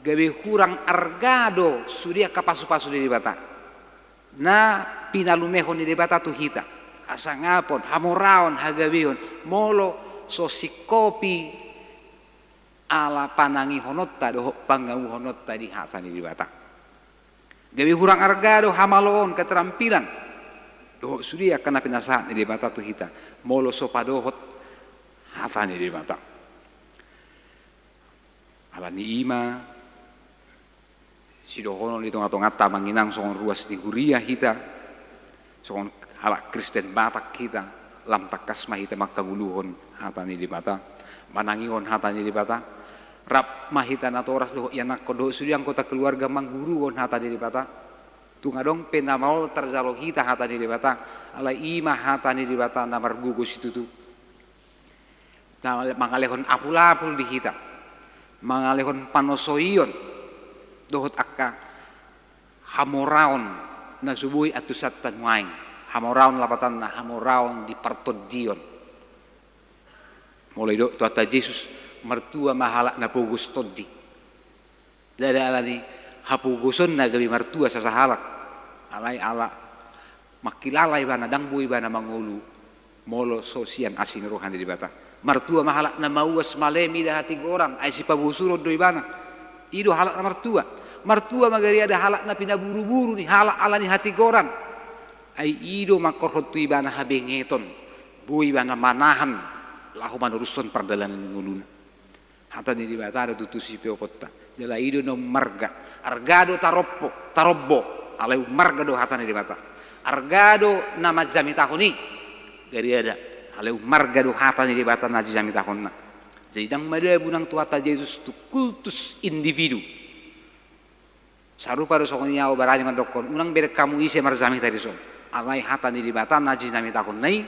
gabe hurang arga do sude angka pasu-pasu ni Debata na pinalumehon ni Debata tu hita, hasangapon, hamoraon, hagabeon, molo so singkopi ala panangihononta dohot pangauhononta di hata ni Debata. Gabe hurang arga do hamaloon, keterampilan dohot sude angka na pinasahat ni Debata tu hita, molo so padohot hata ni Debata. Ala ni i ma sidohonon di tonga-tonganta amang inang, songon ruas ni huria hita, songon Halak Kristen Batak hita, lam tangkas ma hita mangkangoluhon hata ni Debata, manangihon hata ni Debata. Rap ma hita natoras dohot ianakhon dohot sude anggota keluarga mangguruhon hata ni Debata. Tung adong pe na maol tarjalo hita hata ni Debata, alai i ma hata ni Debata na margogo situtu. Na mangalehon apul-apul di hita, mangalehon panosoion dohot angka hamoraon na so boi antusanta nuaeng, hamoraon lapatanna hamoraon di partondion. Molo didok Tuhanta Jesus, martua ma halak na pogos tondi. Ndada ala ni hapogosonna gabe martua sasahalak, alai ala mangkilala ibana, ndang boi ibana mangolu molo so sian asi ni roha ni Debata. Martua ma halak na mauas, malem ida hatigoran, ai sipabosuron do ibana. I do halak na martua. Martua ma gariada halak na pinaburu-buru ni halak ala ni hatigoran, ai i do mangkorhon tu ibana habengeton, boi ibana manahan laho manorushon pardalanan ni ngoluna. Hata ni Debata do tutu sipeoponta. Jala i do na ummarga. Arga do tarombo, tarombo, alai ummarga do hata ni Debata. Arga do na manjamitahon i gariada, alai ummarga do hata ni Debata na jijamitahonna. Jadi ndang madabu nang Tuhanta Jesus tu kultus individu. Sarupa do songon i ahu barani mandokkon, unang bereng hamu ise marjamita dison. Alai hata ni Debata na jinamitahonna i,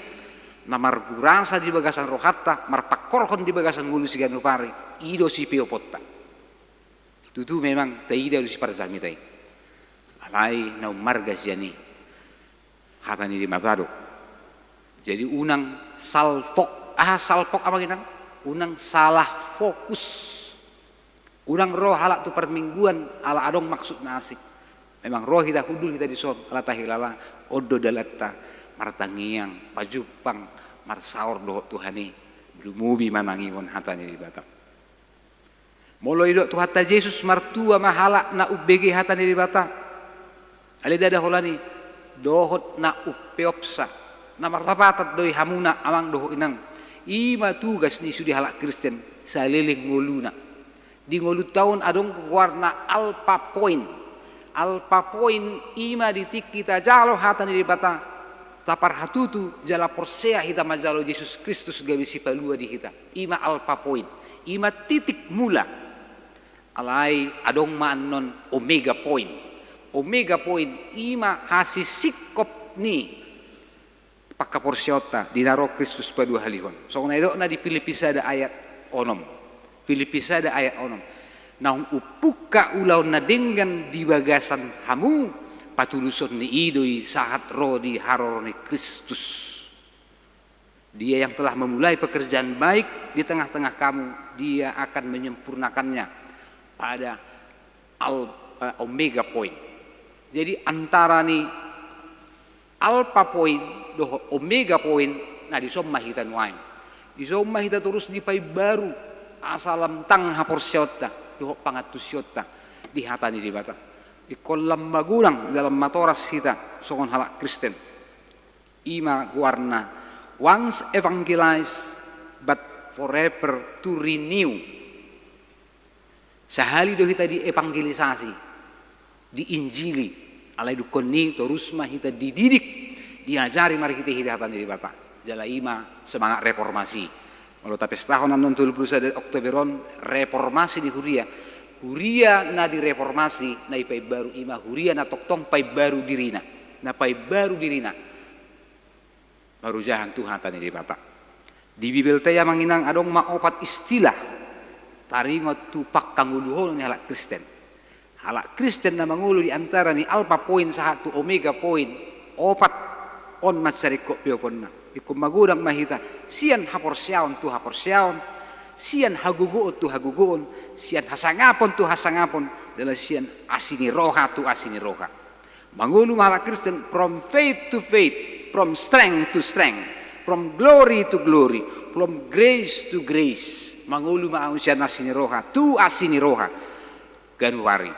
na margurasa di bagasan rohanta, marpangkorhon di bagasan ngolu siganup ari, i do sipeoponta. Tutu memang taida do siparjamita i. Alai na ummarga sian i, hata ni Debata do. Jadi unang salfok, aha salfok amang inang? Unang salah fokus. Unang ro halak tu parmingguan ala adong maksud na asing. Memang ro hita, hundul hita dison ala tahilala on do dalanta martangiang, pajumpang, marsaor dohot Tuhan i, lumobi manangihon hata ni Debata. Molo didok Tuhanta Jesus, martua ma halak na umbege hata ni Debata. Alai ndada holan i, dohot na umpeopsa, na marlapatan do i hamuna amang dohot inang. I ma tugas ni sude halak Kristen saleleng ngoluna. Di ngolunta on adong goarna alpha point. Alpha point i ma di tingki tajalo hata ni Debata, taparhatutu jala porsea hita manjalo Jesus Kristus gabe sipalua di hita. I ma alpha point. I ma titik mula. Alai adong ma annon omega point. Omega point i ma hasisingkop ni panghaporseaonta di na ro Kristus paduahalihon. Songon na didokna di Pilippi sada ayat onom. Pilippi sada ayat onom. Naung umpungka ulaon na denggan di bagasan hamu, patuluson ni i do i sahat ro di haroro ni Kristus. Dia yang telah memulai pekerjaan baik di tengah-tengah kamu, Dia akan menyempurnakannya pada al-, eh, omega point. Jadi antara ni alpha point dohot omega point, na dison ma hita nuaeng. Dison ma hita torus dipaimbaru asa lam tang haporseaonta dohot pangantusionta di hata ni Debata. Ingkon lam magodang jala lam matoras hita songon halak Kristen. I ma goarna once evangelized but forever to renew. Sahali do hita dievangelisasi, diinjili, alai dungkon i torus ma hita dididik, diajari marhite-hite hata ni Debata. Jala i ma semangat reformasi. Molo tapestahon annon tolu pulu sada Oktober on reformasi ni huria, huria na direformasi, na dipaimbaru i ma huria na tongtong paimbaru dirina, na paimbaru dirina. Marujahan tu hata ni Debata. Di Bibelta i amang inang adong ma opat istilah taringot tu pangkangoluhonon ni halak Kristen. Halak Kristen na mangolu di antara ni alpha point sahat tu omega point, opat on mansai ringkot peoponna. Ingkon magodang ma hita sian haporseaon tu haporseaon, sian hagogoon tu hagogoon, sian hasangapon tu hasangapon, jala sian asi ni roha tu asi ni roha. Mangolu ma halak Kristen from faith to faith, from strength to strength, from glory to glory, from grace to grace. Mangolu ma ahu sian asi ni roha tu asi ni roha ganup ari.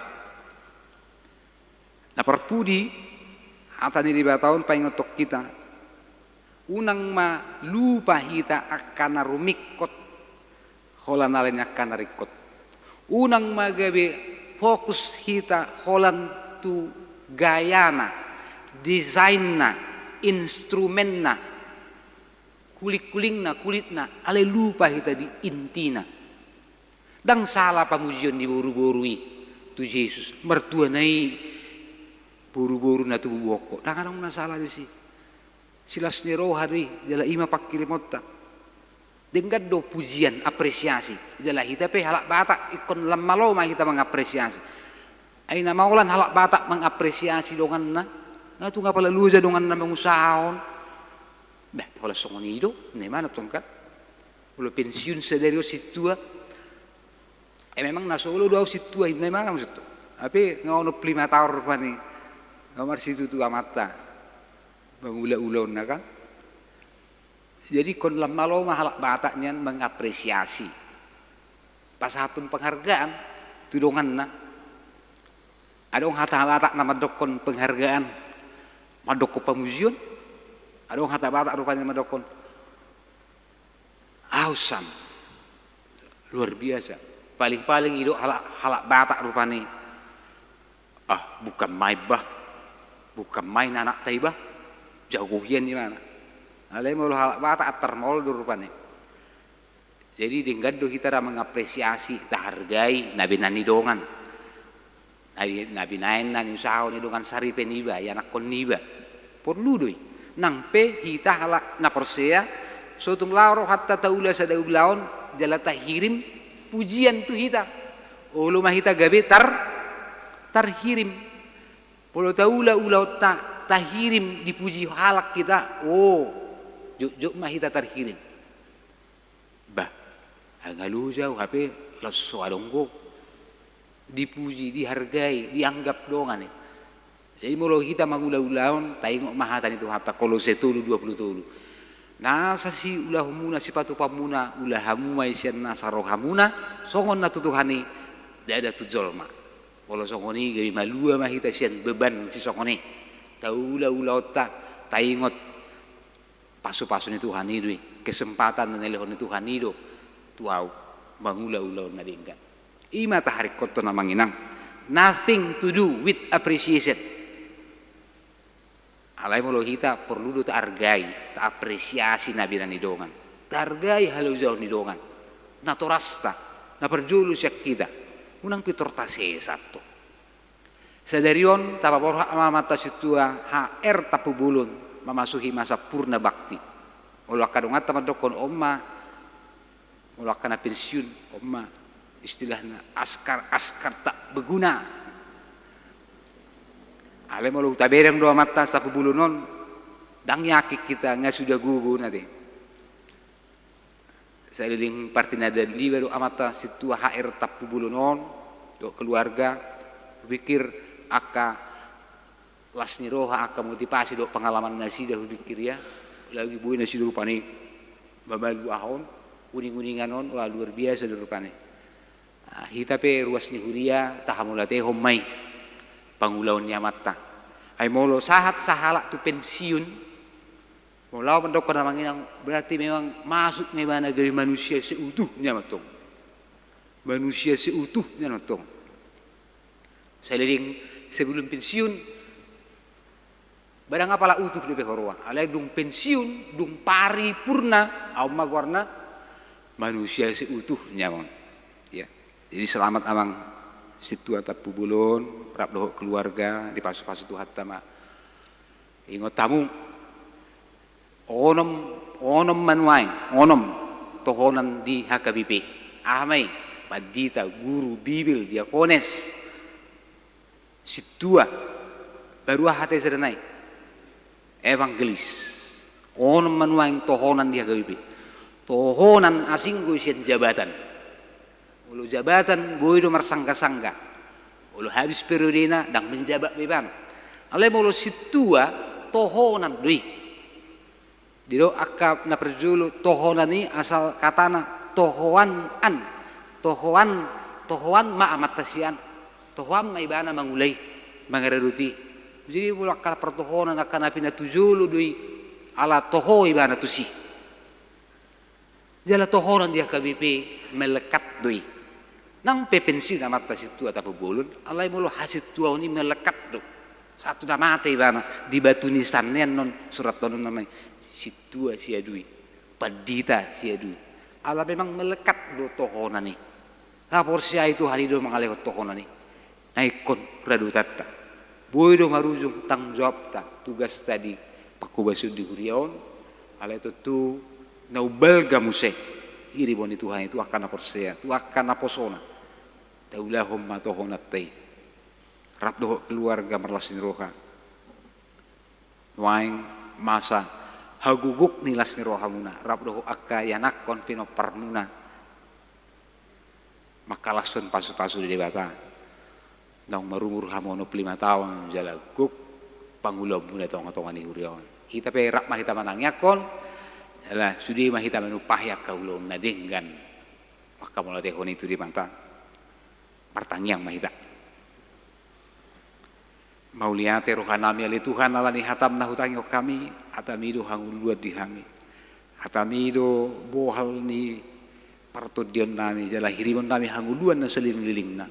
Na parpudi, hata ni Debata on paingothon hita, unang ma lupa hita angka na rumingkot holan ala ni angka na ringkot. Unang ma gabe fokus hita holan tu gayana, desainna, instrumenna, kulingkulingna, kulitna, alai lupa hita di intina. Ndang sala pamujion ni boruboru i tu Jesus, martuana i boruboru na tubu bongko. Ndang adong na sala disi. Silas ni roha do i, jala i ma panghirimonta. Denggan do pujian, apresiasi. Jala hita pe halak Batak, ingkon lam malo ma hita mangapresiasi. Ai na maolan halak Batak mangapresiasi donganna, na tung apala loja donganna mangusaha on. Bah, holan songon i do, na imana tong kan. Molo pensiun sadari on sintua. Eh, memang na so olo do au sintua, na imana maksudhu. Hape nga onom pulu lima taon rupani. Nga marsitutu amanta. Mangula ulaonna kan. Jadi ingkon lam malo ma halak Batak nian mangapresiasi. Pasahathon penghargaan tu donganna. Adong hata Batak na mandokkon penghargaan, mandokkon pamujion. Adong hata Batak rupani mandokkon, "Awesome." Luar biasa. Paling-paling idok halak, halak Batak rupani. "Ah, bukan main bah. Bukan main anakta i bah. Jago hian," imana. Alai molo halak Batak antar maol do rupani. Jadi denggan do hita ra mangapresiasi, tahargai na binahen ni dongan. Na bi-, na binahen na niusahahon ni dongan saripe niba, ianakhon niba. Porlu do i. Nang pe hita halak na porsea, so tung laho rohanta taula sada ulaon, jala tahirim pujian tu hita. Olo ma hita gabe tar-, tarhirim. Molo taula ulaonta, tahirim dipuji halak hita, o, jotjot ma hita tarhirim. Bah, nga loja au hape laos so adong ho. Dipuji, dihargai, dianggap dongan i. Jadi molo hita mangula ulaon, taingot ma hata ni Tuhanta, Kolose tolu dua pulu tolu. Nasa siulahonmuna, sipatupaonmuna, ula hamu ma i sian nasa rohamuna, songon na tu Tuhan i, ndada tu jolma. Molo songon i, gabe malua ma hita sian beban sisongon i. Taula ulaonta, taingot pasupasu ni Tuhan i do i, kesempatan na nilehon ni Tuhan i do tu au mangula ulaon na denggan. I ma taharingkothon, amang inang. Nothing to do with appreciation. Alai molo hita porlu do tahargai, taapresiasi na binahen ni dongan. Tahargai halojaon ni dongan. Natorasta, na parjolo sian hita. Unang pintor tasesa antong. Sadari on, tapaborhat ma amanta sintua H R Tampubolon, mamasuhi masa purna bakti. Molo angka donganta mandokkon on ma, molo angka na pensiun, on ma istilahna askar, askar tak berguna. Alai molo tabereng do amanta Tampubolon on, ndang yakin hita nga suda gogo na te. Saleleng partinandaan niba do amanta sintua H R Tampubolon on, dohot keluarga, hupikir angka las ni roha, angka motivasi dohot pengalaman nasida hupikir ia, lagi boi nasida rupani mamalu aha on, uninguningan on, wah, luar biasa do rupani. Ah, hita pe ruas ni huria, tahamauliatehon ma i pangulaon ni amanta. Ai molo sahat sahalak tu pensiun, molo au mandokkon, amang inang, berarti memang masuk ma ibana gabe manusia seutuhnya ma antong. Manusia seutuhnya ma antong. Saleleng sebelum pensiun, barang apala utuh dope ho roha. Alai dung pensiun, dung paripurna, on ma goarna manusia seutuhnya ma on. Ya. Jadi selamat amang sintua Tampubolon, rap dohot keluarga, dipasupasu Tuhanta ma. Ingot hamu, onom, onom ma nuaeng, onom tohonan di H K B P. Aha ma i? Pandita, guru, Bibel, diakones, sintua, baru aha hata sada nai? Evangelis. Onom ma nuaeng tohonan di H K B P. Tohonan asing do i sian jabatan. Molo jabatan, boi do marsanggasangga. Molo habis periodena, ndang menjabat be ibana. Alai molo sintua, tohonan do i. Didok angka na parjolo, tohonan i asal katana tohoan an. Tohoan, tohoan ma amanta sian. Tohoan ma ibana mangula i, mangaradoti. Jadi molo angka partohonan, angka na pinatujolo do i, ala toho ibana tusi. Jala tohonan di H K B P melekat do i. Nang pe pensiun amanta sintua Tampubolon, alai molo hasintuaon i melekat do. Sahat tu na mate ibana di batu nisanna i, annon surathononna ma i, sintua siadui, pandita siadui. Ala memang melekat do tohonan i. Haporseai Tuhan i do mangalehon tohonan i. Na ingkon radotanta. Boi do marujung tanggung jawabta, tugasta di panghobasion di huria on. Alai tontu na umbalga muse irimon ni Tuhan i tu angka na porsea, tu angka naposona. Taulahon ma tohonanta i. Rap dohot keluarga marlas ni roha. Nuaeng masa haguguk ni las ni rohamuna, rap dohot angka ianakhon pinomparmuna. Mangkalashon pasupasu ni Debata. Naung marumur hamu onom pulu lima taon jala gok pangulaonmuna tongatonga ni huria on. Hita pe rap ma hita manangiangkon, jala sude ma hita manumpahi angka ulaon na denggan. Mangkamauliatehon i tu Debata. Martangiang ma hita. Mauliate rohanami ale Tuhan, ala ni hatam na hutangihon hami. Hatami do hangoluan di hami. Hatami do bohal ni partondionnami, jala hirimonnami hangoluan na salelenglelengna.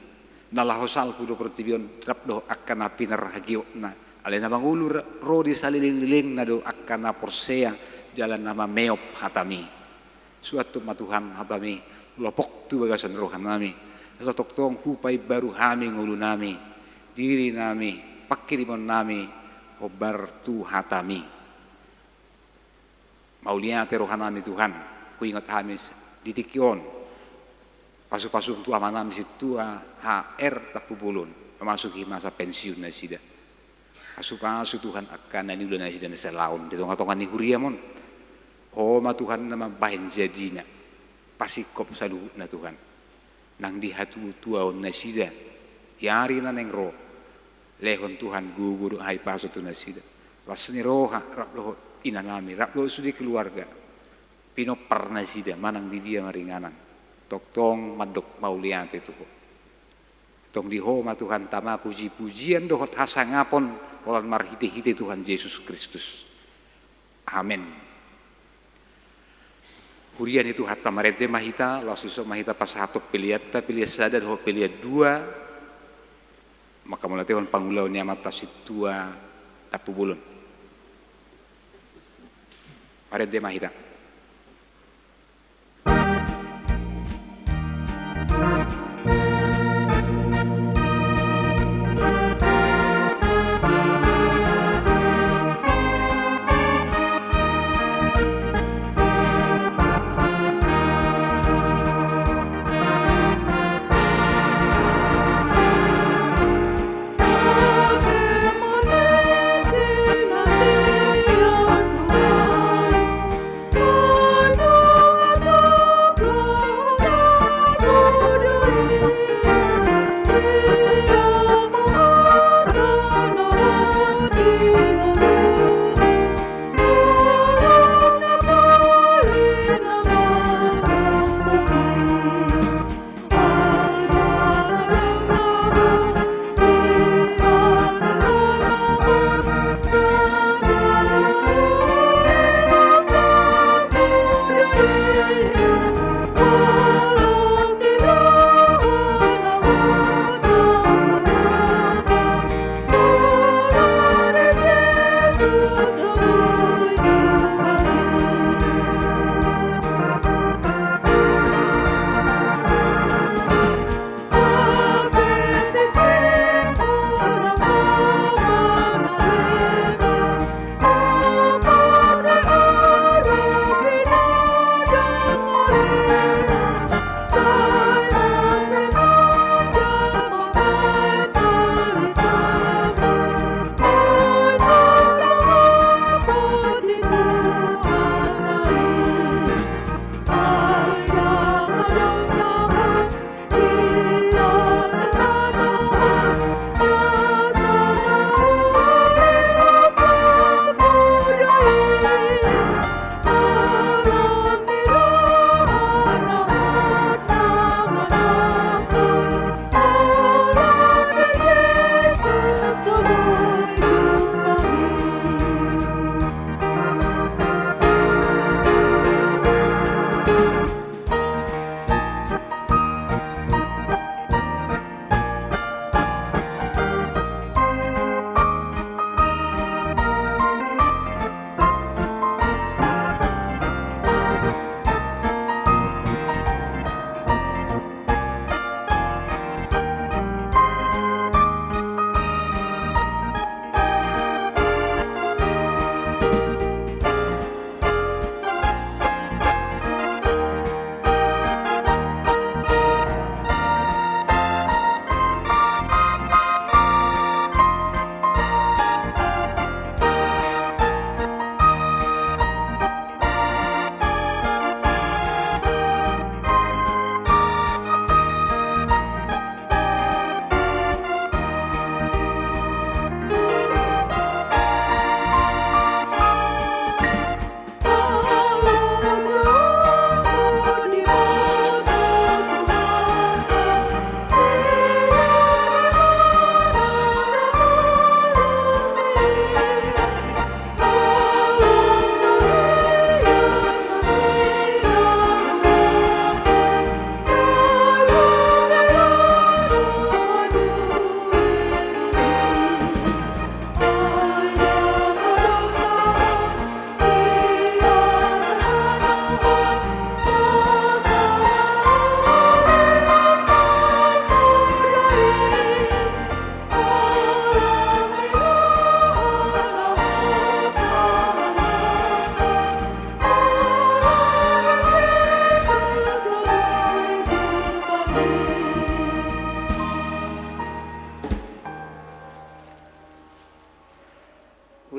Na laho salpu do portibi on rap dohot angka na pinarhagiotna. Alai na mangolu ro di salelenglelengna do angka na porsea jala na mameop hatami. Suanhon ma Tuhan hatami, lopok tu bagasan rohanami. Asa tongtong hupaimbaru hami ngolunami, dirinami, panghirimonnami, hombar tu hatami. Mauliate rohanami Tuhan, huingot hami di tingki on. Pasupasum tu amanami sintua H R Tampubolon, memasuki masa pensiun nasida. Pasupasu Tuhan angka na niula nasida na salaon di tongatonga ni huriam on. Ho ma Tuhan na mambahen jadina. Pasingkop saluhutna Tuhan. Nang di hatuatuaon nasida. Di ari na naeng ro. Lehon Tuhan gogo dohot hahipason tu nasida. Las ni roha rap dohot inanami, rap dohot sude keluarga. Pinompar nasida manang di dia maringanan. Tongtong mandok mauliate tu Ho. Tong di Ho ma Tuhan tama pujipujian dohot hasangapon holan marhitehite Tuhan Jesus Kristus. Amen. Huria ni Tuhanta, marende ma hita, laos dison ma hita pasahathon peleanta, pelean sada dohot pelean dua. Mangkamauliatehon pangulaon ni amanta sintua Tampubolon. Marende ma hita.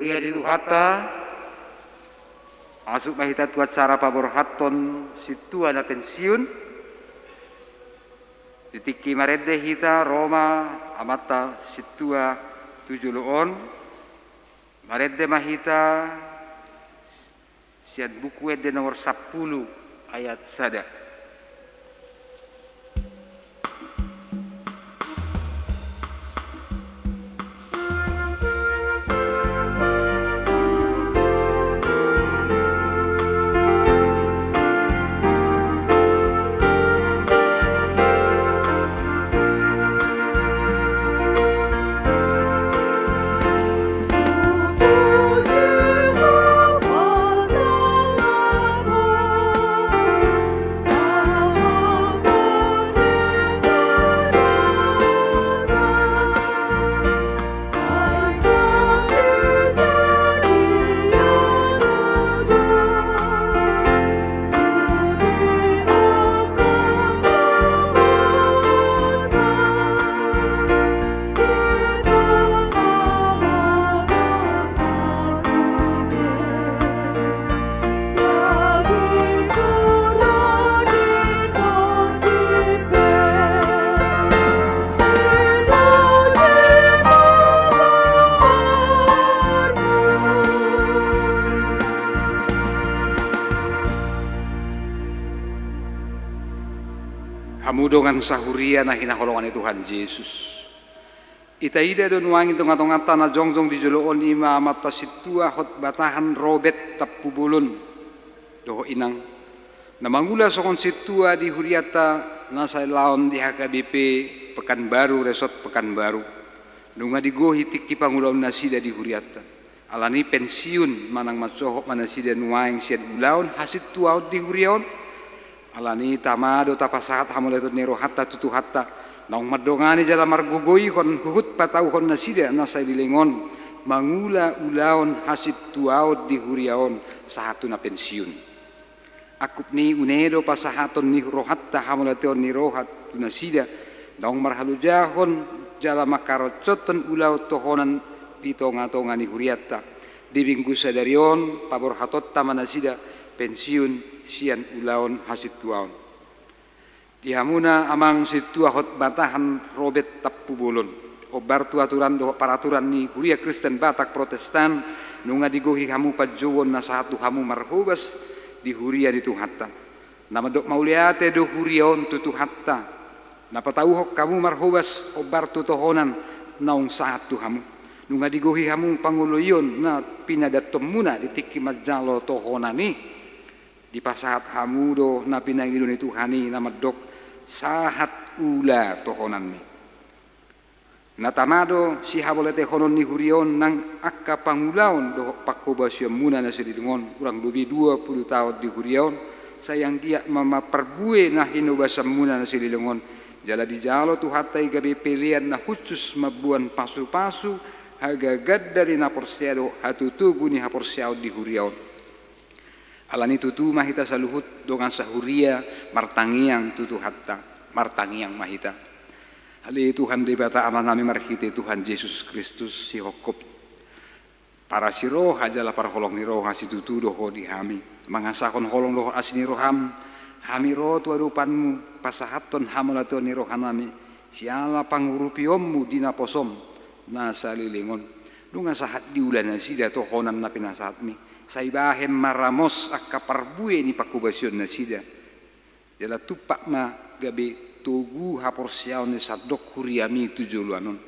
Ia di Tuhanta, masuk ma hita tu acara paborhathon sintua na pensiun. Di tingki marende hita ro ma amanta sintua tu jolo on. Marende ma hita sian Buku Ende nomor sampulu ayat sada. Hamu dongan sahuria na hinaholongan ni Tuhan Jesus. Itaida do nuaeng di tonga-tonganta na jongjong di jolo on, i ma amanta sintua hot batahan Robert Tampubolon dohot inang, na mangula songon sintua di hurianta na sai laon di H K B P Pekanbaru, Resort Pekanbaru. Nunga digohi tingki pangulaon nasida di hurianta. Alani pensiun manang mansohot ma nasida nuaeng sian ulaon hasintuaon di huria on. Alani tama do tapasahat hamauliateon ni rohanta tu Tuhanta, naung mandongani jala margogoihon huhut patauhon nasida na saleleng on mangula ulaon hasintuaon di huria on sahat tu na pensiun. Angkup ni une do pasahaton ni rohanta hamauliateon ni roha tu nasida naung marhalojahon jala mangkaroncothon ulaon tohonan di tonga-tonga ni hurianta. Di minggu sadari on paborhatonta ma nasida pensiun sian ulaon hasintuaon. Di hamuna amang sintua hot batahan Robert Tampubolon, hombar tu aturan dohot paraturan ni Huria Kristen Batak Protestan, nunga digohi hamu panjouon na sahat tu hamu marhobas di huria ni Tuhanta. Na mandok mauliate do huria on tu Tuhanta, na patauhon hamu marhobas hombar tu tohonan naung sahat tu hamu. Nunga digohi hamu pangoloion na pinadanhonmuna di tingki manjalo tohonan i. Dipasahat hamu do na pinangido ni Tuhan i na mandok sahat ula tohonanmi. Na tama do sihamauliatehonon ni huria on nang angka pangulaon dohot panghobasionmuna na saleleng on, hurang lobi dua pulu taon di huria on, sai anggiat ma marparbue na hinobasanmuna na saleleng on, jala dijalo Tuhanta i gabe pelean na hushus mamboan pasupasu hagagadon ni na porsea dohot hatotogu ni haporseaon di huria on. Alani tutu ma hita saluhut dongan sahuria martangiang tu Tuhanta, martangiang ma hita. Ale Tuhan Debata Amanami, marhite Tuhan Jesus Kristus, sihophop parasi roha jala parholong ni roha situtu do Ho di hami. Mangasahon holong dohot asi ni roham, hami ro tu adopanmu, pasahathon hamauliateon ni rohanami, siala pangurupionmu di naposom na saleleng on. Nunga sahat diula nasida tohonan na pinasahatmi. Sai bahen ma ramos angka parbue ni panghobasion nasida. Jala tumpak ma gabe togu haporseaon ni sandok huriami tu joloan on.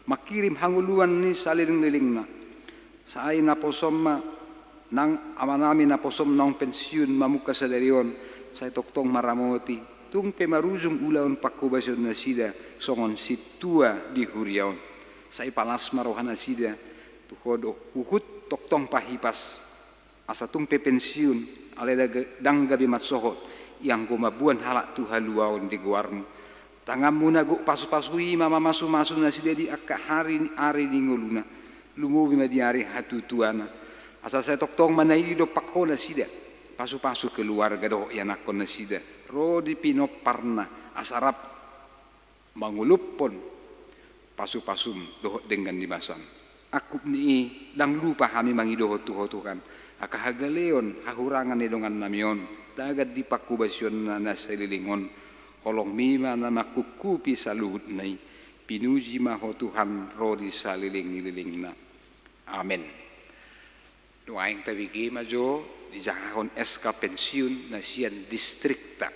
Mangkirim hangoluan ni saleleng-lelengna. Sai naposom ma nang amanami naposom naung pensiun mamungka sadari on, sai tongtong ma ramoti, tung pe marujung ulaon panghobasion nasida songon sintua di huria on. Sai palas ma roha nasida, tu Ho do huhut tongtong pahipas. Asa tung pe pensiun, alai dang ga-, dang gabe mansohot, ianggo mamboan halak tu haluaon di goarmu. Tanganmu na gok pasupasu i ma mamasumasu nasida di angka ari, ari ni ngoluna. Lumobi ma di ari hatutuana. Asa sai tongtong ma na i didompak Ho nasida. Pasupasu keluarga dohot ianakhon nasida. Ro di pinomparna. Asa rap mangolophon pasupasum dohot denggan ni basam. Angkup ni i, ndang lupa hami mangidohon tu Ho Tuhan, angka hagaleon, hahurangan ni dongan nami on, tagan di pangkobasionna na saleleng on, holongmi ma na mangkuphupi saluhutna i, pinuji ma Ho Tuhan ro di saleleng ni lelengna. Amen. Nuaeng tabege ma jo dijangahon S K pensiun na sian distrikta.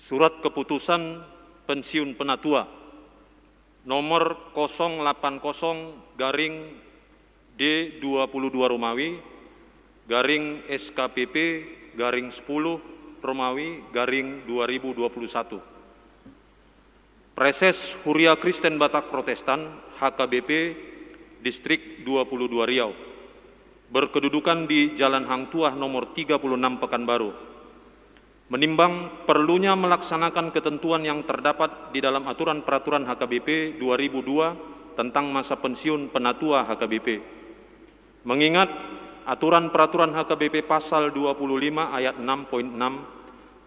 Surat keputusan pensiun penatua nomor kosong lapan kosong garing D dua puluh dua Romawi garing S K P P garing sepuluh Romawi garing dua ribu dua puluh satu. Praeses Huria Kristen Batak Protestan, H K B P, Distrik dua puluh dua Riau, berkedudukan di Jalan Hang Tuah nomor tiga puluh enam Pekanbaru. Menimbang perlunya melaksanakan ketentuan yang terdapat di dalam aturan peraturan H K B P dua ribu dua tentang masa pensiun penatua H K B P. Mengingat aturan peraturan H K B P pasal dua puluh lima ayat enam poin enam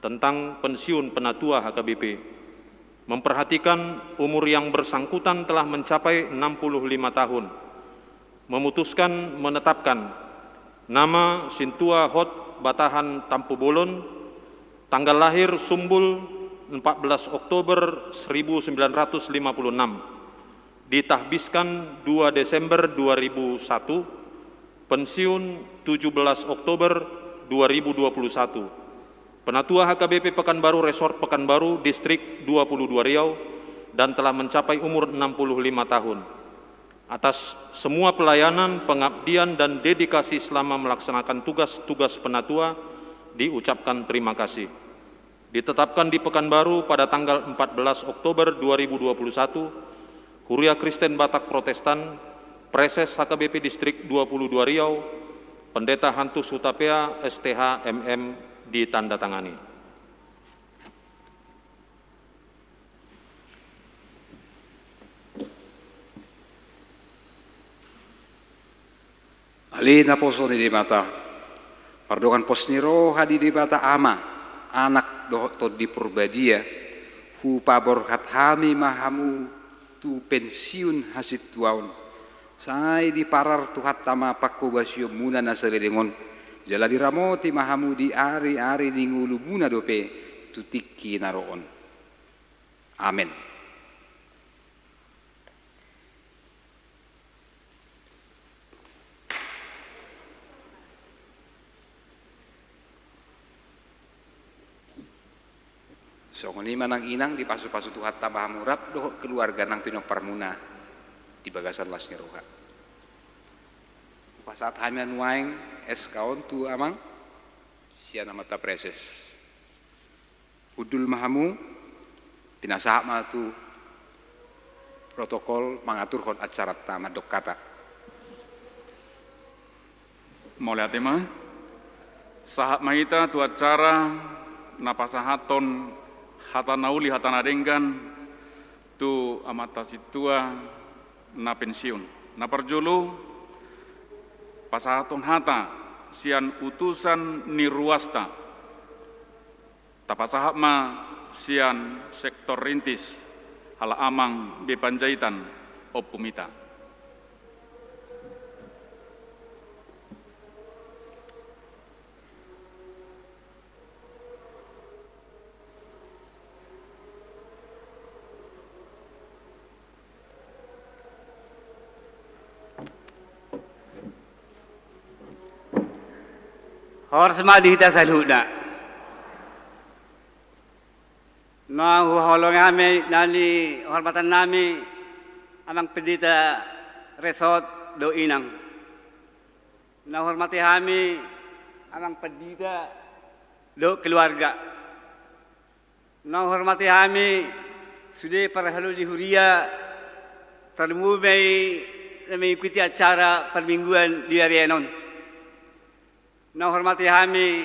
tentang pensiun penatua H K B P, memperhatikan umur yang bersangkutan telah mencapai enam puluh lima tahun, memutuskan menetapkan nama Sintua Hot Batahan Tampubolon, tanggal lahir Sumbul empat belas Oktober seribu sembilan ratus lima puluh enam, ditahbiskan dua Desember dua ribu satu, pensiun tujuh belas Oktober dua ribu dua puluh satu. Penatua H K B P Pekanbaru, Resort Pekanbaru, Distrik dua puluh dua Riau, dan telah mencapai umur enam puluh lima tahun. Atas semua pelayanan, pengabdian, dan dedikasi selama melaksanakan tugas-tugas penatua, diucapkan terima kasih. Ditetapkan di Pekanbaru pada tanggal empat belas Oktober dua ribu dua puluh satu, Huria Kristen Batak Protestan, Praeses H K B P Distrik dua puluh dua Riau, Pendeta Hantus Hutapea, S T H, M M, ditandatangani. Ale naposo ni Debata, mardongan pos ni roha di Debata Ama, Anak dohot Tondi Porbadia, hupaborhat hami ma hamu tu pensiun hasintuaon, sai diparar Tuhanta ma pangkobasionmuna na saleleng on, jala diramoti ma hamu di ari-ari ni ngolumuna dope tu tingki na ro on. Amen. Songon i ma nang inang, dipasupasu Tuhanta ma hamu rap dohot keluarga nang pinomparmuna di bagasan las ni roha. Pasahat hami ma nuaeng S K on tu amang sian amanta praeses. Hundul ma hamu, pinasahat ma tu protokol mangaturhon acaranta mandok hata. Mauliate ma. Sahat ma hita tu acara na pasahathon hata na uli hata na denggan tu amanta sintua na pensiun. Na parjolo, pasahathon hata sian utusan ni ruasta. Tapasahat ma sian sektor Rintis, halak amang B Panjaitan, Ompu Mita. Horas ma di hita saluhutna. Na huhaholongi hami na nihormatan nami amang pendeta Resort dohot inang. Na huhormati hami amang pendeta dohot keluarga. Na huhormati hami sude parhalado ni huria, tarlumobi ma i na mengikuti acara parmingguan di ari on. Na huhormati hami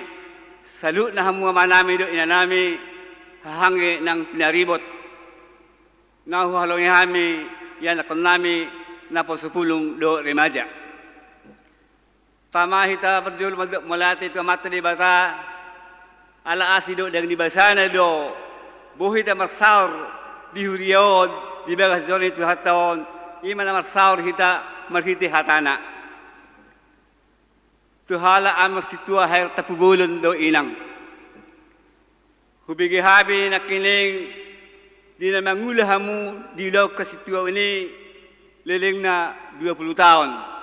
saluhutna hamu amanami dohot inanami, haha anggi nang pinaribot. Na huhaholongi hami ianakkonnami naposo pulung dohot remaja. Tama hita parjolo mandok mauliate tu Amanta Debata, ala asi dohot daging ni basana do boi hita marsaor di huria on di bagas joro ni Tuhanta on, i ma na marsaor hita marhite hatana. Tu halak amang sintua, hera, tampubolon dohot inang. Hubege hami nangkining di na mangula hamu di ulaon hasintuaon i lelengna dua pulu taon.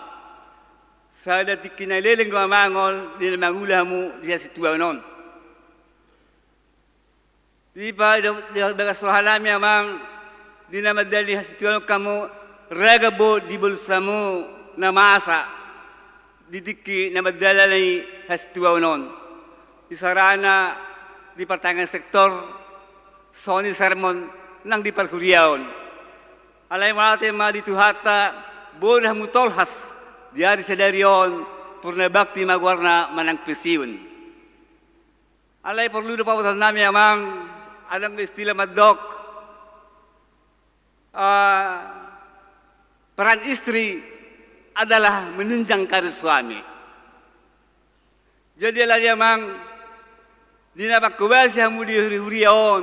Sada tingki na leleng do amang on di na mangula hamu di hasintuaon on. Di pa-, di bagas rohanami amang, di na mandalani hasintuaon hamu, ragam do dibolus hamu na masa di tingki na mandalani hasintuaon on. Isarana di partangiangan sektor, songon i sermon nang di parhuriaon. Alai mauliate ma di Tuhanta, boi hamu tolhas di ari sadari on, purnabakti ma goarna manang pensiun. Alai porlu do pabotohonnami amang, adong do istilah mandok, ah, peran istri adalah menunjang karir suami. Jadi alani amang, di na mangkobasi hamu di huri-, huria on,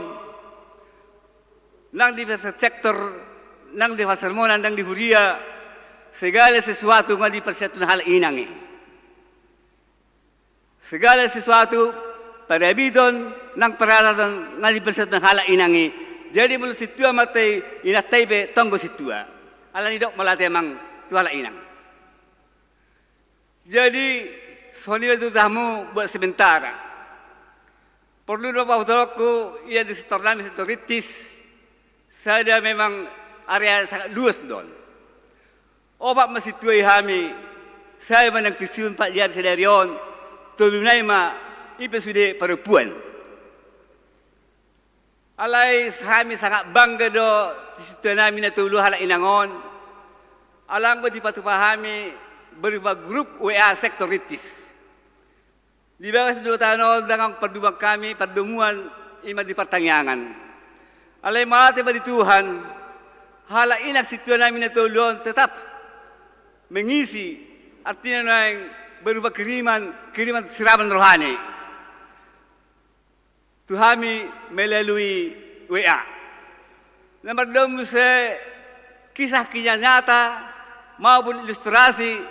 nang di sektor, nang di parsermonan, nang di huria, segala sesuatu nga diparsiapkan halak inang i. Segala sesuatu, parabiton nang paralatan nga diparsiapkan halak inang i. Jadi molo sintua ma hita i, inanta i pe tong do sintua. Alani i dok mauliate amang tu halak inang. Jadi songon i ma tutu hamu buat sementara. Porlu do pabotohonku, ia di sektornami sektor rintis, sada memang area sangat luas do on. Opat ma sintua i hami, sada ma nang pensiun pat di ari sadari on, tolu nai ma i pe sude parompuan. Alai hami sangat bangga do di sintuanami na tolu halak inang on. Ala anggo dipatupa hami berupa grup W A sektor rintis. Di bagas dua taon on ndang adong pardomuan hami, pardomuan i ma di partangiangan. Alai mauliate ma di Tuhan, halak inang sintuanami na tolu on tetap mengisi, artina naeng berupa kiriman, kiriman siraman rohani tu hami melalui W A. Na mardongan muse kisah-kisah nyata maupun ilustrasi,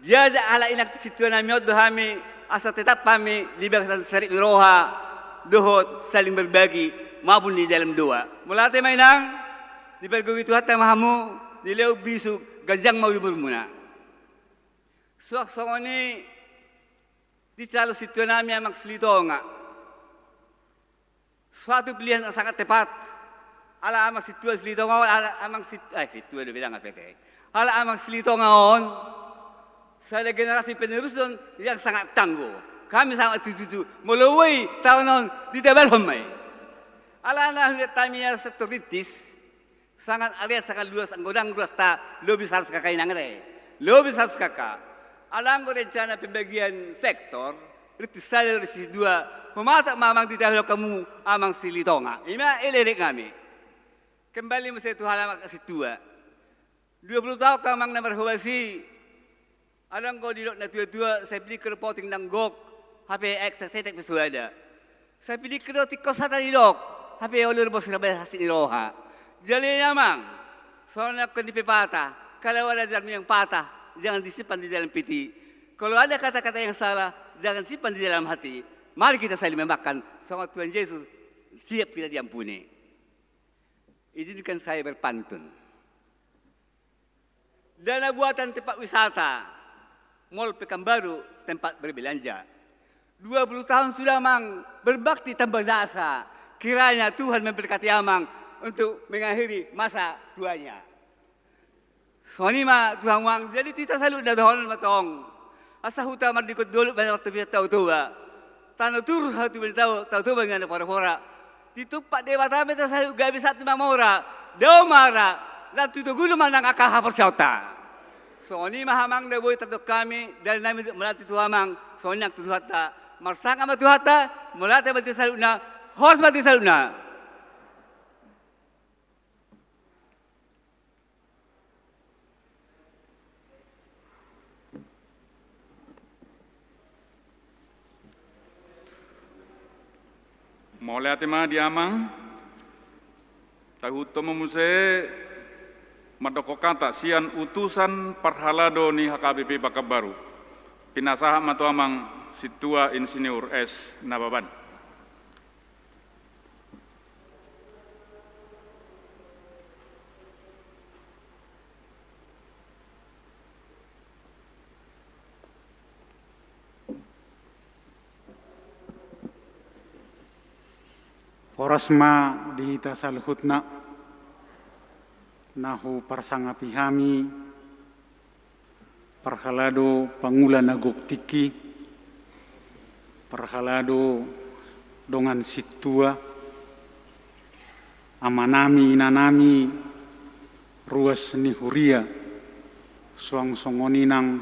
diajak halak inang sintuanami on do hami asa tetap hami di bagasan sarik ni roha dohot saling berbagi maupun di dalam doa. Mauliate ma inang, dipargogoi Tuhanta ma hamu, dilehon bisuk, ganjang ma umurmuna. Suang songon i di calon sintuanami amang Silitonga. Suatu pilihan na sangat tepat. Ala amang sintua Silitonga on, ala amang sit-, eh, sintua do bilang apa te. Ala amang Silitonga on, sada generasi penerus do on yang sangat tangguh. Hami sangat tujuju molo boi taon on ditabalhon ma i. Alana hurianta i sektor rintis. Sangat area sangat luas, anggo ndang ruasta lobi saratus K K inang ate. Lobi saratus K K. Ala anggo rencana pembagian sektor, rintis sada, rintis dua, humatop ma amang ditabalhon hamu amang Silitonga. I ma elek-elek nami. Kembali muse tu halak sintua. Dua pulu taon amang na marhobas i. Adong do didok na tua-tua, sai pilihkon do poting ndang gok, hape aek satetek pe soada. Sai pilihkon do tingkos hata didok, hape olo do bos raba hasik ni roha. Jadi amang, songon na nidok ni pepatah, kalau ada jarum yang patah, jangan disimpan di dalam peti. Kalau ada kata-kata yang salah, jangan simpan di dalam hati. Mari kita saling memaafkan, songon Tuhan Yesus, siap kita diampuni. Izinkan saya berpantun. Dana buatan tempat wisata, Mall Pekanbaru tempat berbelanja. Dua puluh tahun sudah, Mang, berbakti tambah jasa. Kiranya Tuhan memberkati Amang untuk mengakhiri masa tuanya. Songon i ma tu hamu, Mang, jadi tu hita saluhutna dohonon ma tong. Asa huta mardingkot dolok, basa martopis Tao Toba. Tano Toru hatubuan, Tao Toba nang na pora-pora. Ditumpak Debata ma hita saluhut gabe sahat tu mamora. Dao ma hara, nang tu togulo ma nang angka haporseaonta. Songon i ma Amang na boi tardok hami, dalan nami mauliate tu Amang, songon i nang tu Tuhanta. Marsangap ma Tuhanta, mauliate ma di hita saluhutna, horas ma di hita saluhutna. Mauliate ma di amang. Tahuthon ma muse mandok hata sian utusan parhalado ni H K B P Pekanbaru. Pinasahat ma tu amang Sintua Insinyur S Nababan. Horas ma di hita saluhutna, na huparsangapi hami, parhalado pangula na gok tingki, parhalado dongan sintua, amanami, inanami, ruas ni huria, suang songon i nang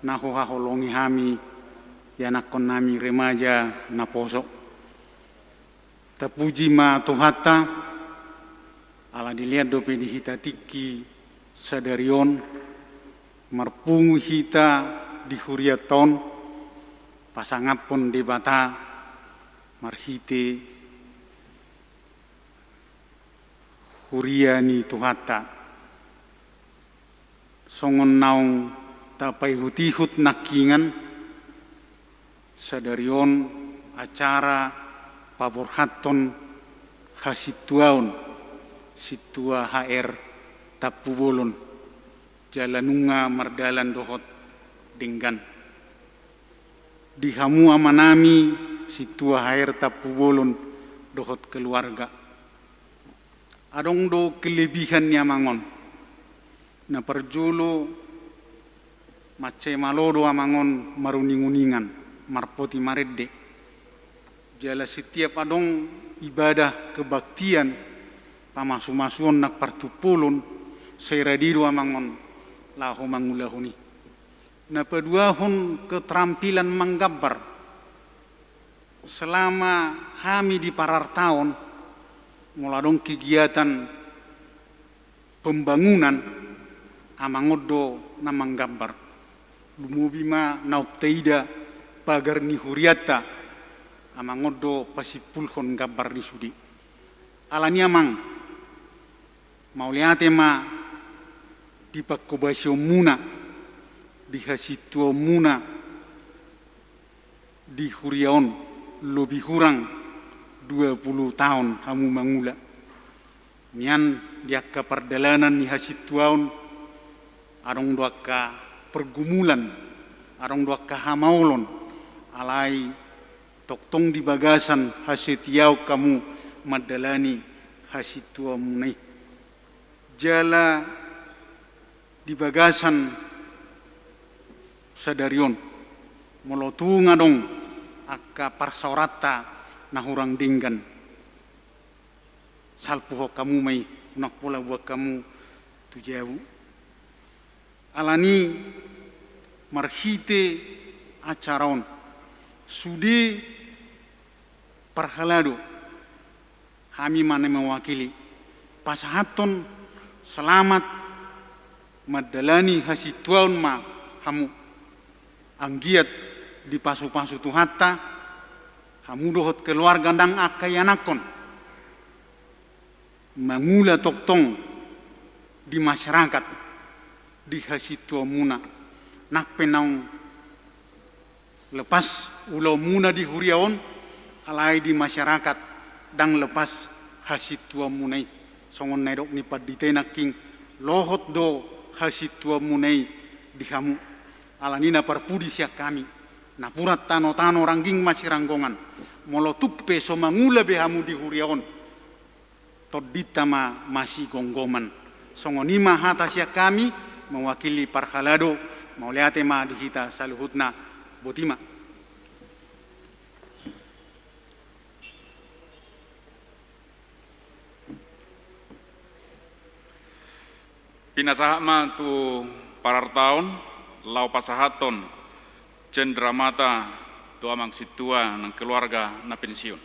na huhaholongi hami, ianakkonnami remaja naposo. Tapuji ma Tuhanta, ala dilean dope di hita tingki sadari on, marpungu hita di hurianta on, pasangaphon Debata marhite huria ni Tuhanta. Songon naung tapaihut-ihut nangkiningan, sadari on acara paborhathon hasintuaon Sintua H R Tampubolon, jala nunga mardalan dohot denggan. Di hamu amanami Sintua H R Tampubolon dohot keluarga. Adong do kelebihan ni amang on. Na parjolo, mansai malo do amang on maruning-uningan, marpoti marende. Jala setiap adong ibadah kebaktian, pamasu-masuon nang partumpolon, sai rade do amang on laho mangulahon i. Na paduahon, keterampilan manggambar. Selama hami di parartaon, molo adong kegiatan pembangunan, amang on do na manggambar. Lumobi ma naung taida pagar ni hurianta, amang on do pasimpulhon gambar ni sude. Alani i amang, mauliate ma di panghobasionmuna, di hasintuaonmuna di huria on, lobi hurang dua pulu taon hamu mangula. Nian di angka pardalanan ni hasintuaon, adong do angka pergumulan, adong do angka hamaolon, alai tongtong di bagasan hasetiaon hamu mandalani hasintuaonmuna i. Jala di bagasan sadari on, molo tung adong angka parsaoranta na hurang denggan, salpuhon hamu ma i, unang pola buat hamu tu jabu. Alani i, marhite acara on, sude parhalado, hami ma na mewakili, pasahathon selamat mandalani hasintuaon ma hamu. Anggiat dipasupasu Tuhanta hamu dohot keluarga nang angka ianakhon, mangula tongtong di masyarakat di hasintuaonmuna, nang pe naung lepas ulaonmuna di huria on, alai di masyarakat ndang lepas hasintuaonmuna i. Songon na nidok ni pandita i nangkin, lohot do hasintuaonmuna i di hamu. Alani i na parpudi sian hami, napuran tanotano rangging masiranggongan, molo tung pe so mangula be hamu di huria on, tondinta ma masigomgoman. Songon i ma hata sian hami mewakili parhalado. Mauliate ma di hita saluhutna. Boti ma. Pinasahat ma tu parartaon, laho pasahathon cendramata tu amang sintua nang keluarga na pensiun.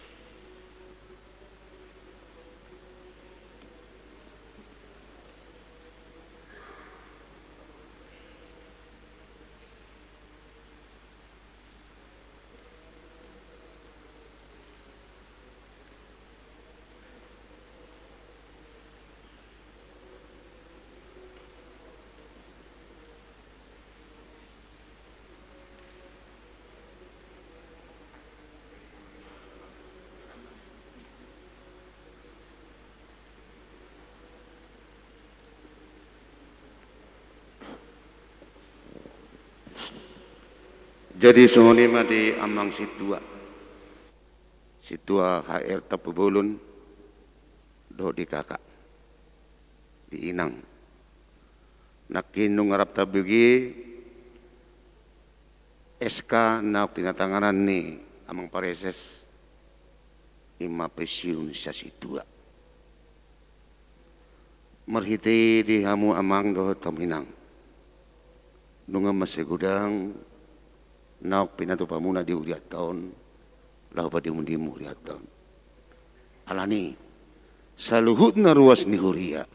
Jadi songon i ma di amang sintua, sintua H R Tampubolon, dohot di kakak, di inang. Nangkin nunga rap tabege S K naung tinatanganan ni amang pareses, i ma pensiun sasintua. Marhite i di hamu amang dohot hamu inang, nunga mansai godang naung pinatupamuna di hurianta on, laho padimudimu hurianta on. Alani saluhutna ruas ni huria,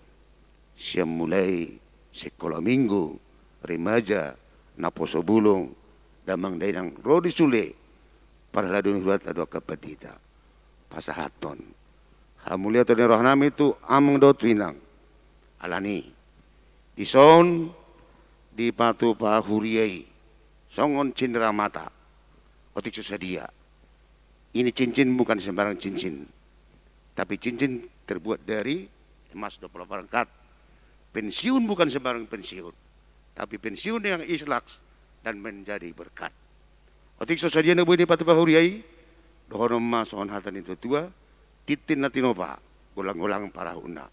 sian mulai sikola minggu, remaja, naposo bulung, damang dainang ro di sule, parhalado ni hurianta dohot angka pandita, pasahathon hamuliaton ni rohanami tu amang dohot tu inang. Alani dison dipatupa huria i songon cindera mata. Otik so sadia. Ini cincin bukan sembarang cincin, tapi cincin terbuat dari emas dua puluh perangkat. Pensiun bukan sembarang pensiun, tapi pensiun yang ikhlas dan menjadi berkat. Otik so sadia na boi dipatupa huria i, dohonon ma songon hata ni natua-tua: Tintin na tinopa, golang-golang parahutna.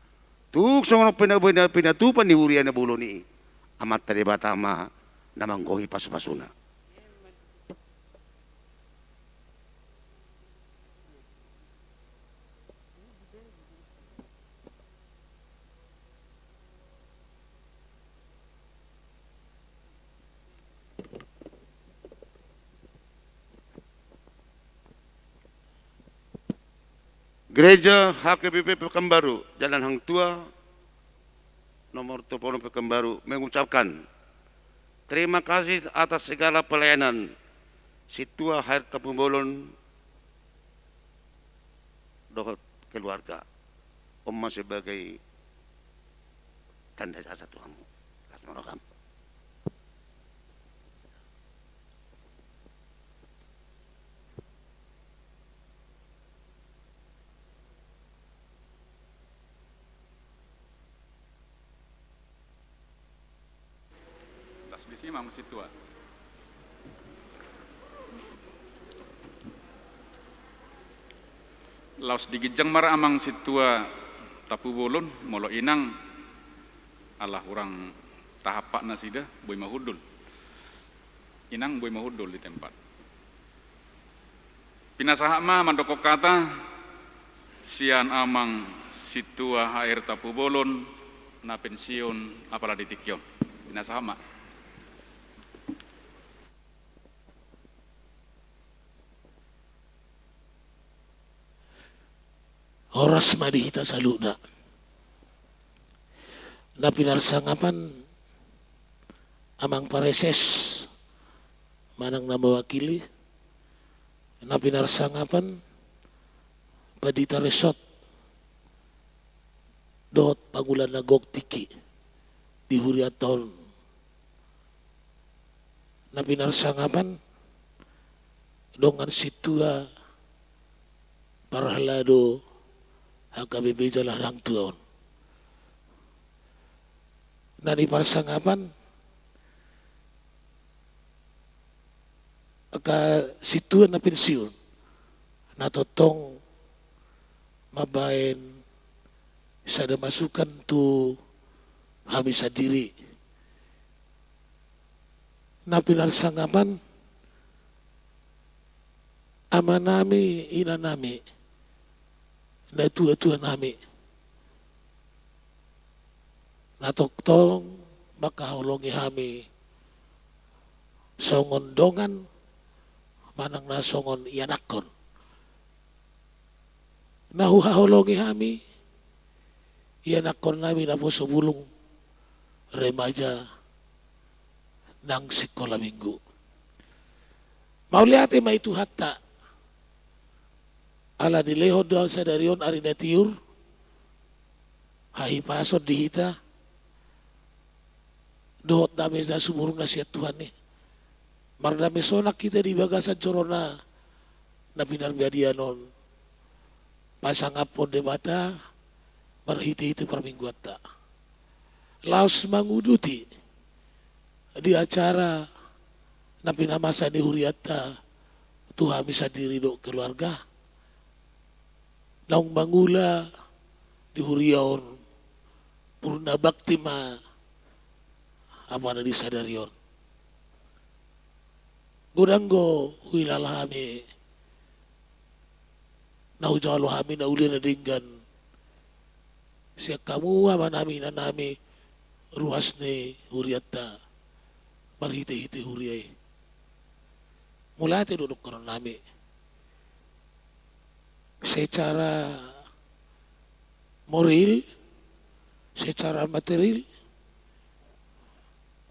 Tung songon on pe na boi na pinatupa ni huria na bolon i, Amanta Debata ma na manggohi pasu-pasuna. Gereja H K B P Pekanbaru, Jalan Hang Tuah, nomor dua puluh, Pekanbaru, mengucapkan terima kasih atas segala pelayanan Sintua H R Tampubolon dohot keluarga. On ma sebagai tanda jasa tu hamu. Las ma roham. Las disi ma, Sintua. Laos di ginjang ma ra amang Sintua Tampubolon, molo inang ala hurang tahap nasida, boi ma hundul. Inang, boi ma hundul di tempat. Pinasahat ma mandokkon hata sian amang Sintua H R Tampubolon na pensiun apala di tingki on. Pinasahat ma. Horas ma di hita saluhutna. Na pinarsangapan amang pareses manang na mewakili, na pinarsangapan pandita resort dohot pangula na gok tingki di hurianta on, na pinarsangapan dongan sintua parhalado H K B P Jalan Hang Tuah on. Na pinarsangapan angka sintua na pensiun, na tongtong mambahen sada masukan tu hami sandiri. Na pinarsangapan amanami, inanami, natuatuanami, na tongtong mangkaholongi hami songon dongan manang na songon ianakkon. Na huhaholongi hami ianakkonnami naposo bulung, remaja, nang sikola minggu. Mauliate ma i tu Tuhanta, ala dilehon do sadari on ari na tiur, hahipason di hita, dohot dame na sumurung na sian Tuhan i. Mardame sonang hita di bagasan joro-Na na pinarbadian on, pasangaphon Debata marhitehite parmingguanta. Laos manguduti di acara na pinamasa ni hurianta tu hami sandiri dohot keluarga. Naung mangula di huria on purna bakti ma apala di sadari on. Godang do huhilala hami, na hujalo hami na uli na denggan sian hamu amanami inanami, ruas ni hurianta marhitehite huria i. Mauliate do dohononnami. Secara moral, secara material,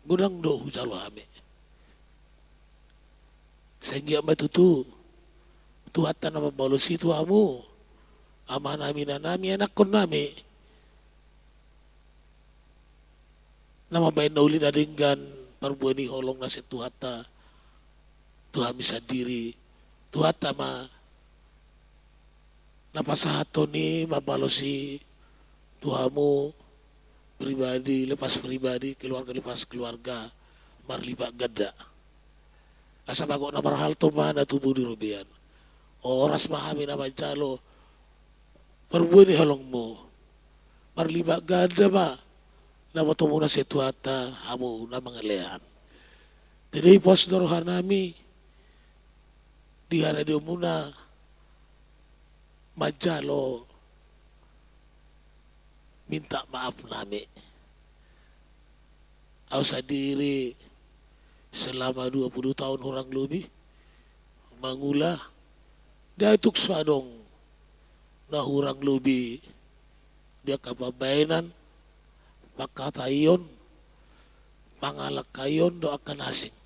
godang do hujalo hami. Sai anggiat ma tutu Tuhanta na mambalos i tu hamu amanami inanami, anakkonnami, na mambahen na uli na denggan parbue ni holong na sian Tuhanta tu hami sandiri. Tuhanta ma na pasahathon i, mambalos i tu hamu pribadi lepas pribadi, keluarga lepas keluarga, marlipat ganda. Asa bagot na marhalto ma na tubu di robean. Horas ma hami na manjalo parbue ni holongmu. Marlipat ganda ma na botomuna sian Tuhanta, hamu na mangalean. Jadi pos do rohanami di haradeonmuna manjalo minta maafnami. Au sandiri selama dua puluh tahun hurang lobi mangula, ndada tung so adong na hurang lobi di angka pambahenan, pangkataion, pangalangkaion dohot angka na asing.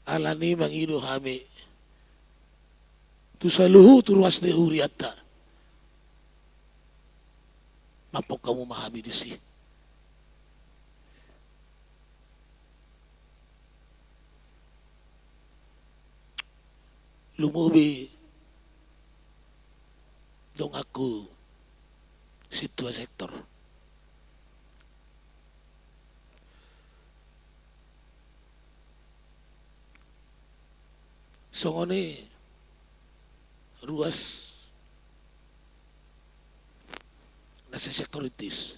Alani i mangido hami tu saluhut ruas ni hurianta, mamponghamu ma hami disi. Lumobi donganku sintua sektor. Songon i ruas na sian sektor intis.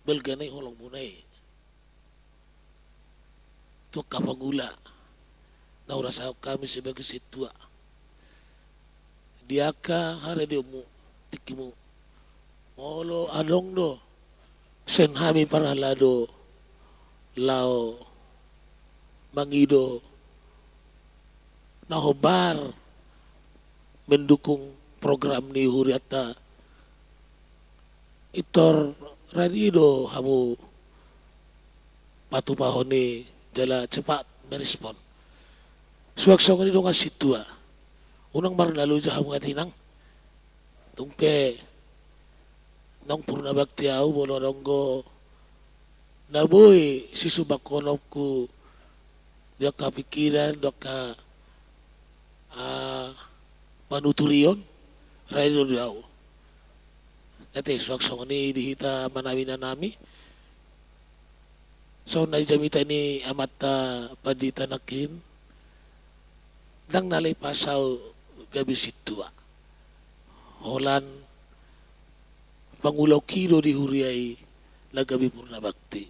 Balga na i holongmuna i tu angka pangula na hurasahon hami sebagai sintua di angka haradeonmu, tingkimu. Molo adong do sian hami parhalado laho mangido na hombar mendukung program ni hurianta, pintor radi do hamu patupahon i jala cepat merespon. Suang songon i dongan sintua. Unang marnaloja hamu ate inang. Tung pe naung purna bakti au molo adong do na boi sisumbakhononku di angka pikiran, di angka, ah, panuturion, radi do di au. Ate, suang songon i di hita amanami inanami. Songon na dijamita ni amanta pandita nangkin, ndang na lain pas au gabe sintua. Holan pangulaonki do di huria i na gabe purna bakti.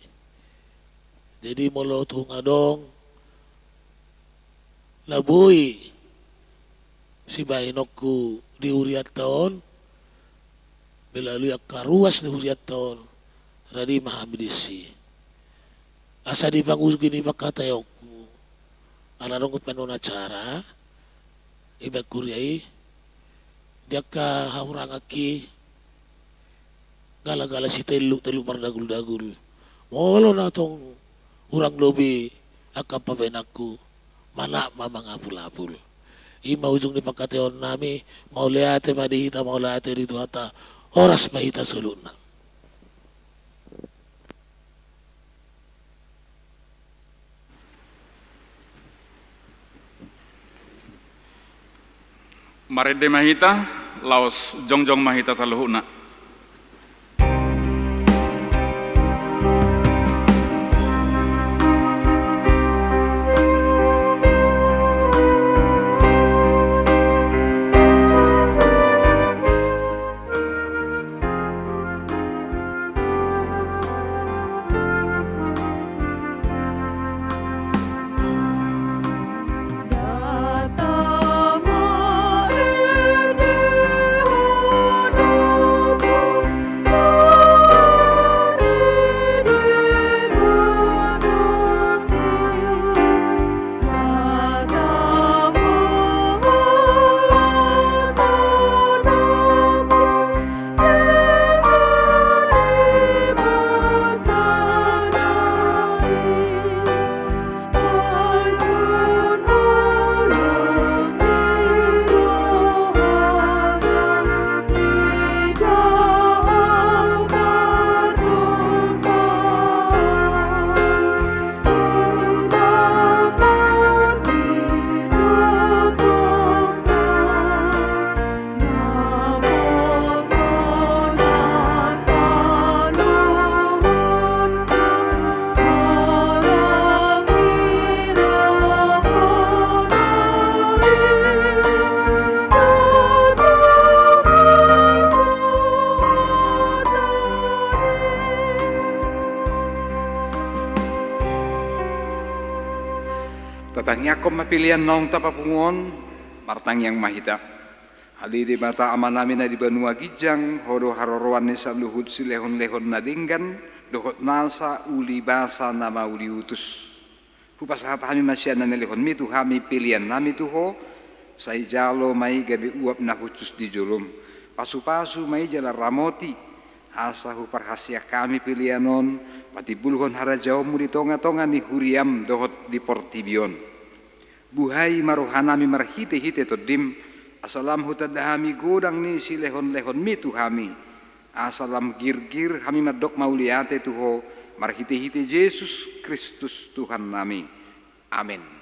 Jadi molo tung adong na boi sibahenonku di hurianta on, melalui angka ruas ni hurianta on, radi ma hami disi. Asa di pangujung ni pangkataionku, ala adong panon acara, iba kuria i, di angka hahurangangki, galagala sitelluk, telluk mardaguldagul. Molo na tong hurang lobi angka pambahenanku, manat ma mangapulapul. I ma ujung ni pangkataionnami, mauliate ma di hita, mauliate di Tuhanta, horas ma hita saluhutna. Marende ma hita, laos jongjong ma hita saluhutna. Tatangiangkon ma pelean naung tapapungu on. Martangiang ma hita. Ale Debata Amanami na di banua ginjang, Ho do haroroan ni saluhut silehonlehon na denggan dohot nasa ulibasa na mauliutus. Hupasahat hami ma sian na nilehonmi tu hami peleannami tu Ho. Sai jalo ma i gabe uap na hushus di jolom. Pasupasu ma i jala ramoti, asa huparhaseang hami pelean on patimbulhon harajaonmu di tongatonga ni huriam dohot di portibi on. Buhai ma rohanami marhitehite Tondim, asa lam hutanda hami godang ni silehonlehonmi tu hami, asa lam girgir hami mandok mauliate tu Ho, marhitehite Jesus Kristus Tuhannami. Amen.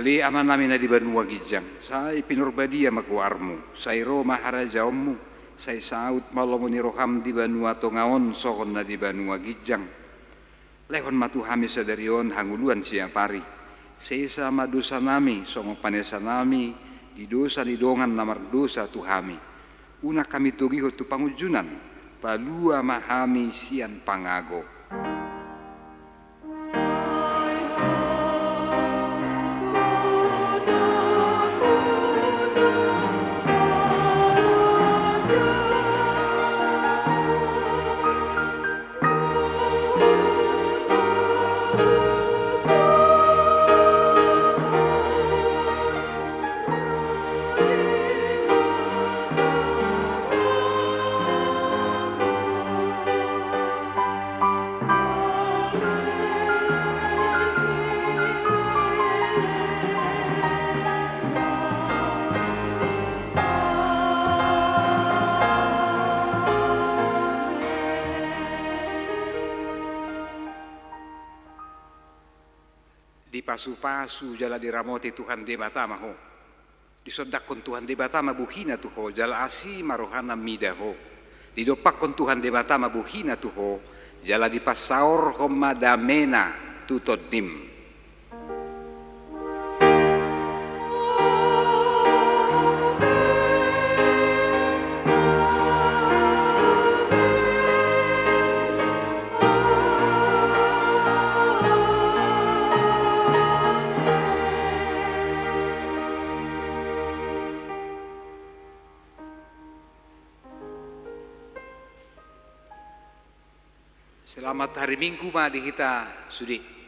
Ale Amanami na di banua ginjang, sai pinarbadia ma goarmu, sai ro ma harajaonmu, sai saut ma lomo ni roham di banua tonga on songon na di banua ginjang. Lehon ma tu hami sadari on hangoluan siapari. Sesa ma dosanami songon panesanami di dosa ni dongan na mardosa tu hami. Unang hami togihon tu pangunjunan, palua ma hami sian pangago. Dipasupasu jala diramoti Tuhan Debata ma ho. Disondangkon Tuhan Debata ma bohina tu ho, jala asi ma rohana mida ho. Didompakkon Tuhan Debata ma bohina tu ho, jala dipasaorhon ma damena tu tondim. Selamat hari Minggu ma di hita sude.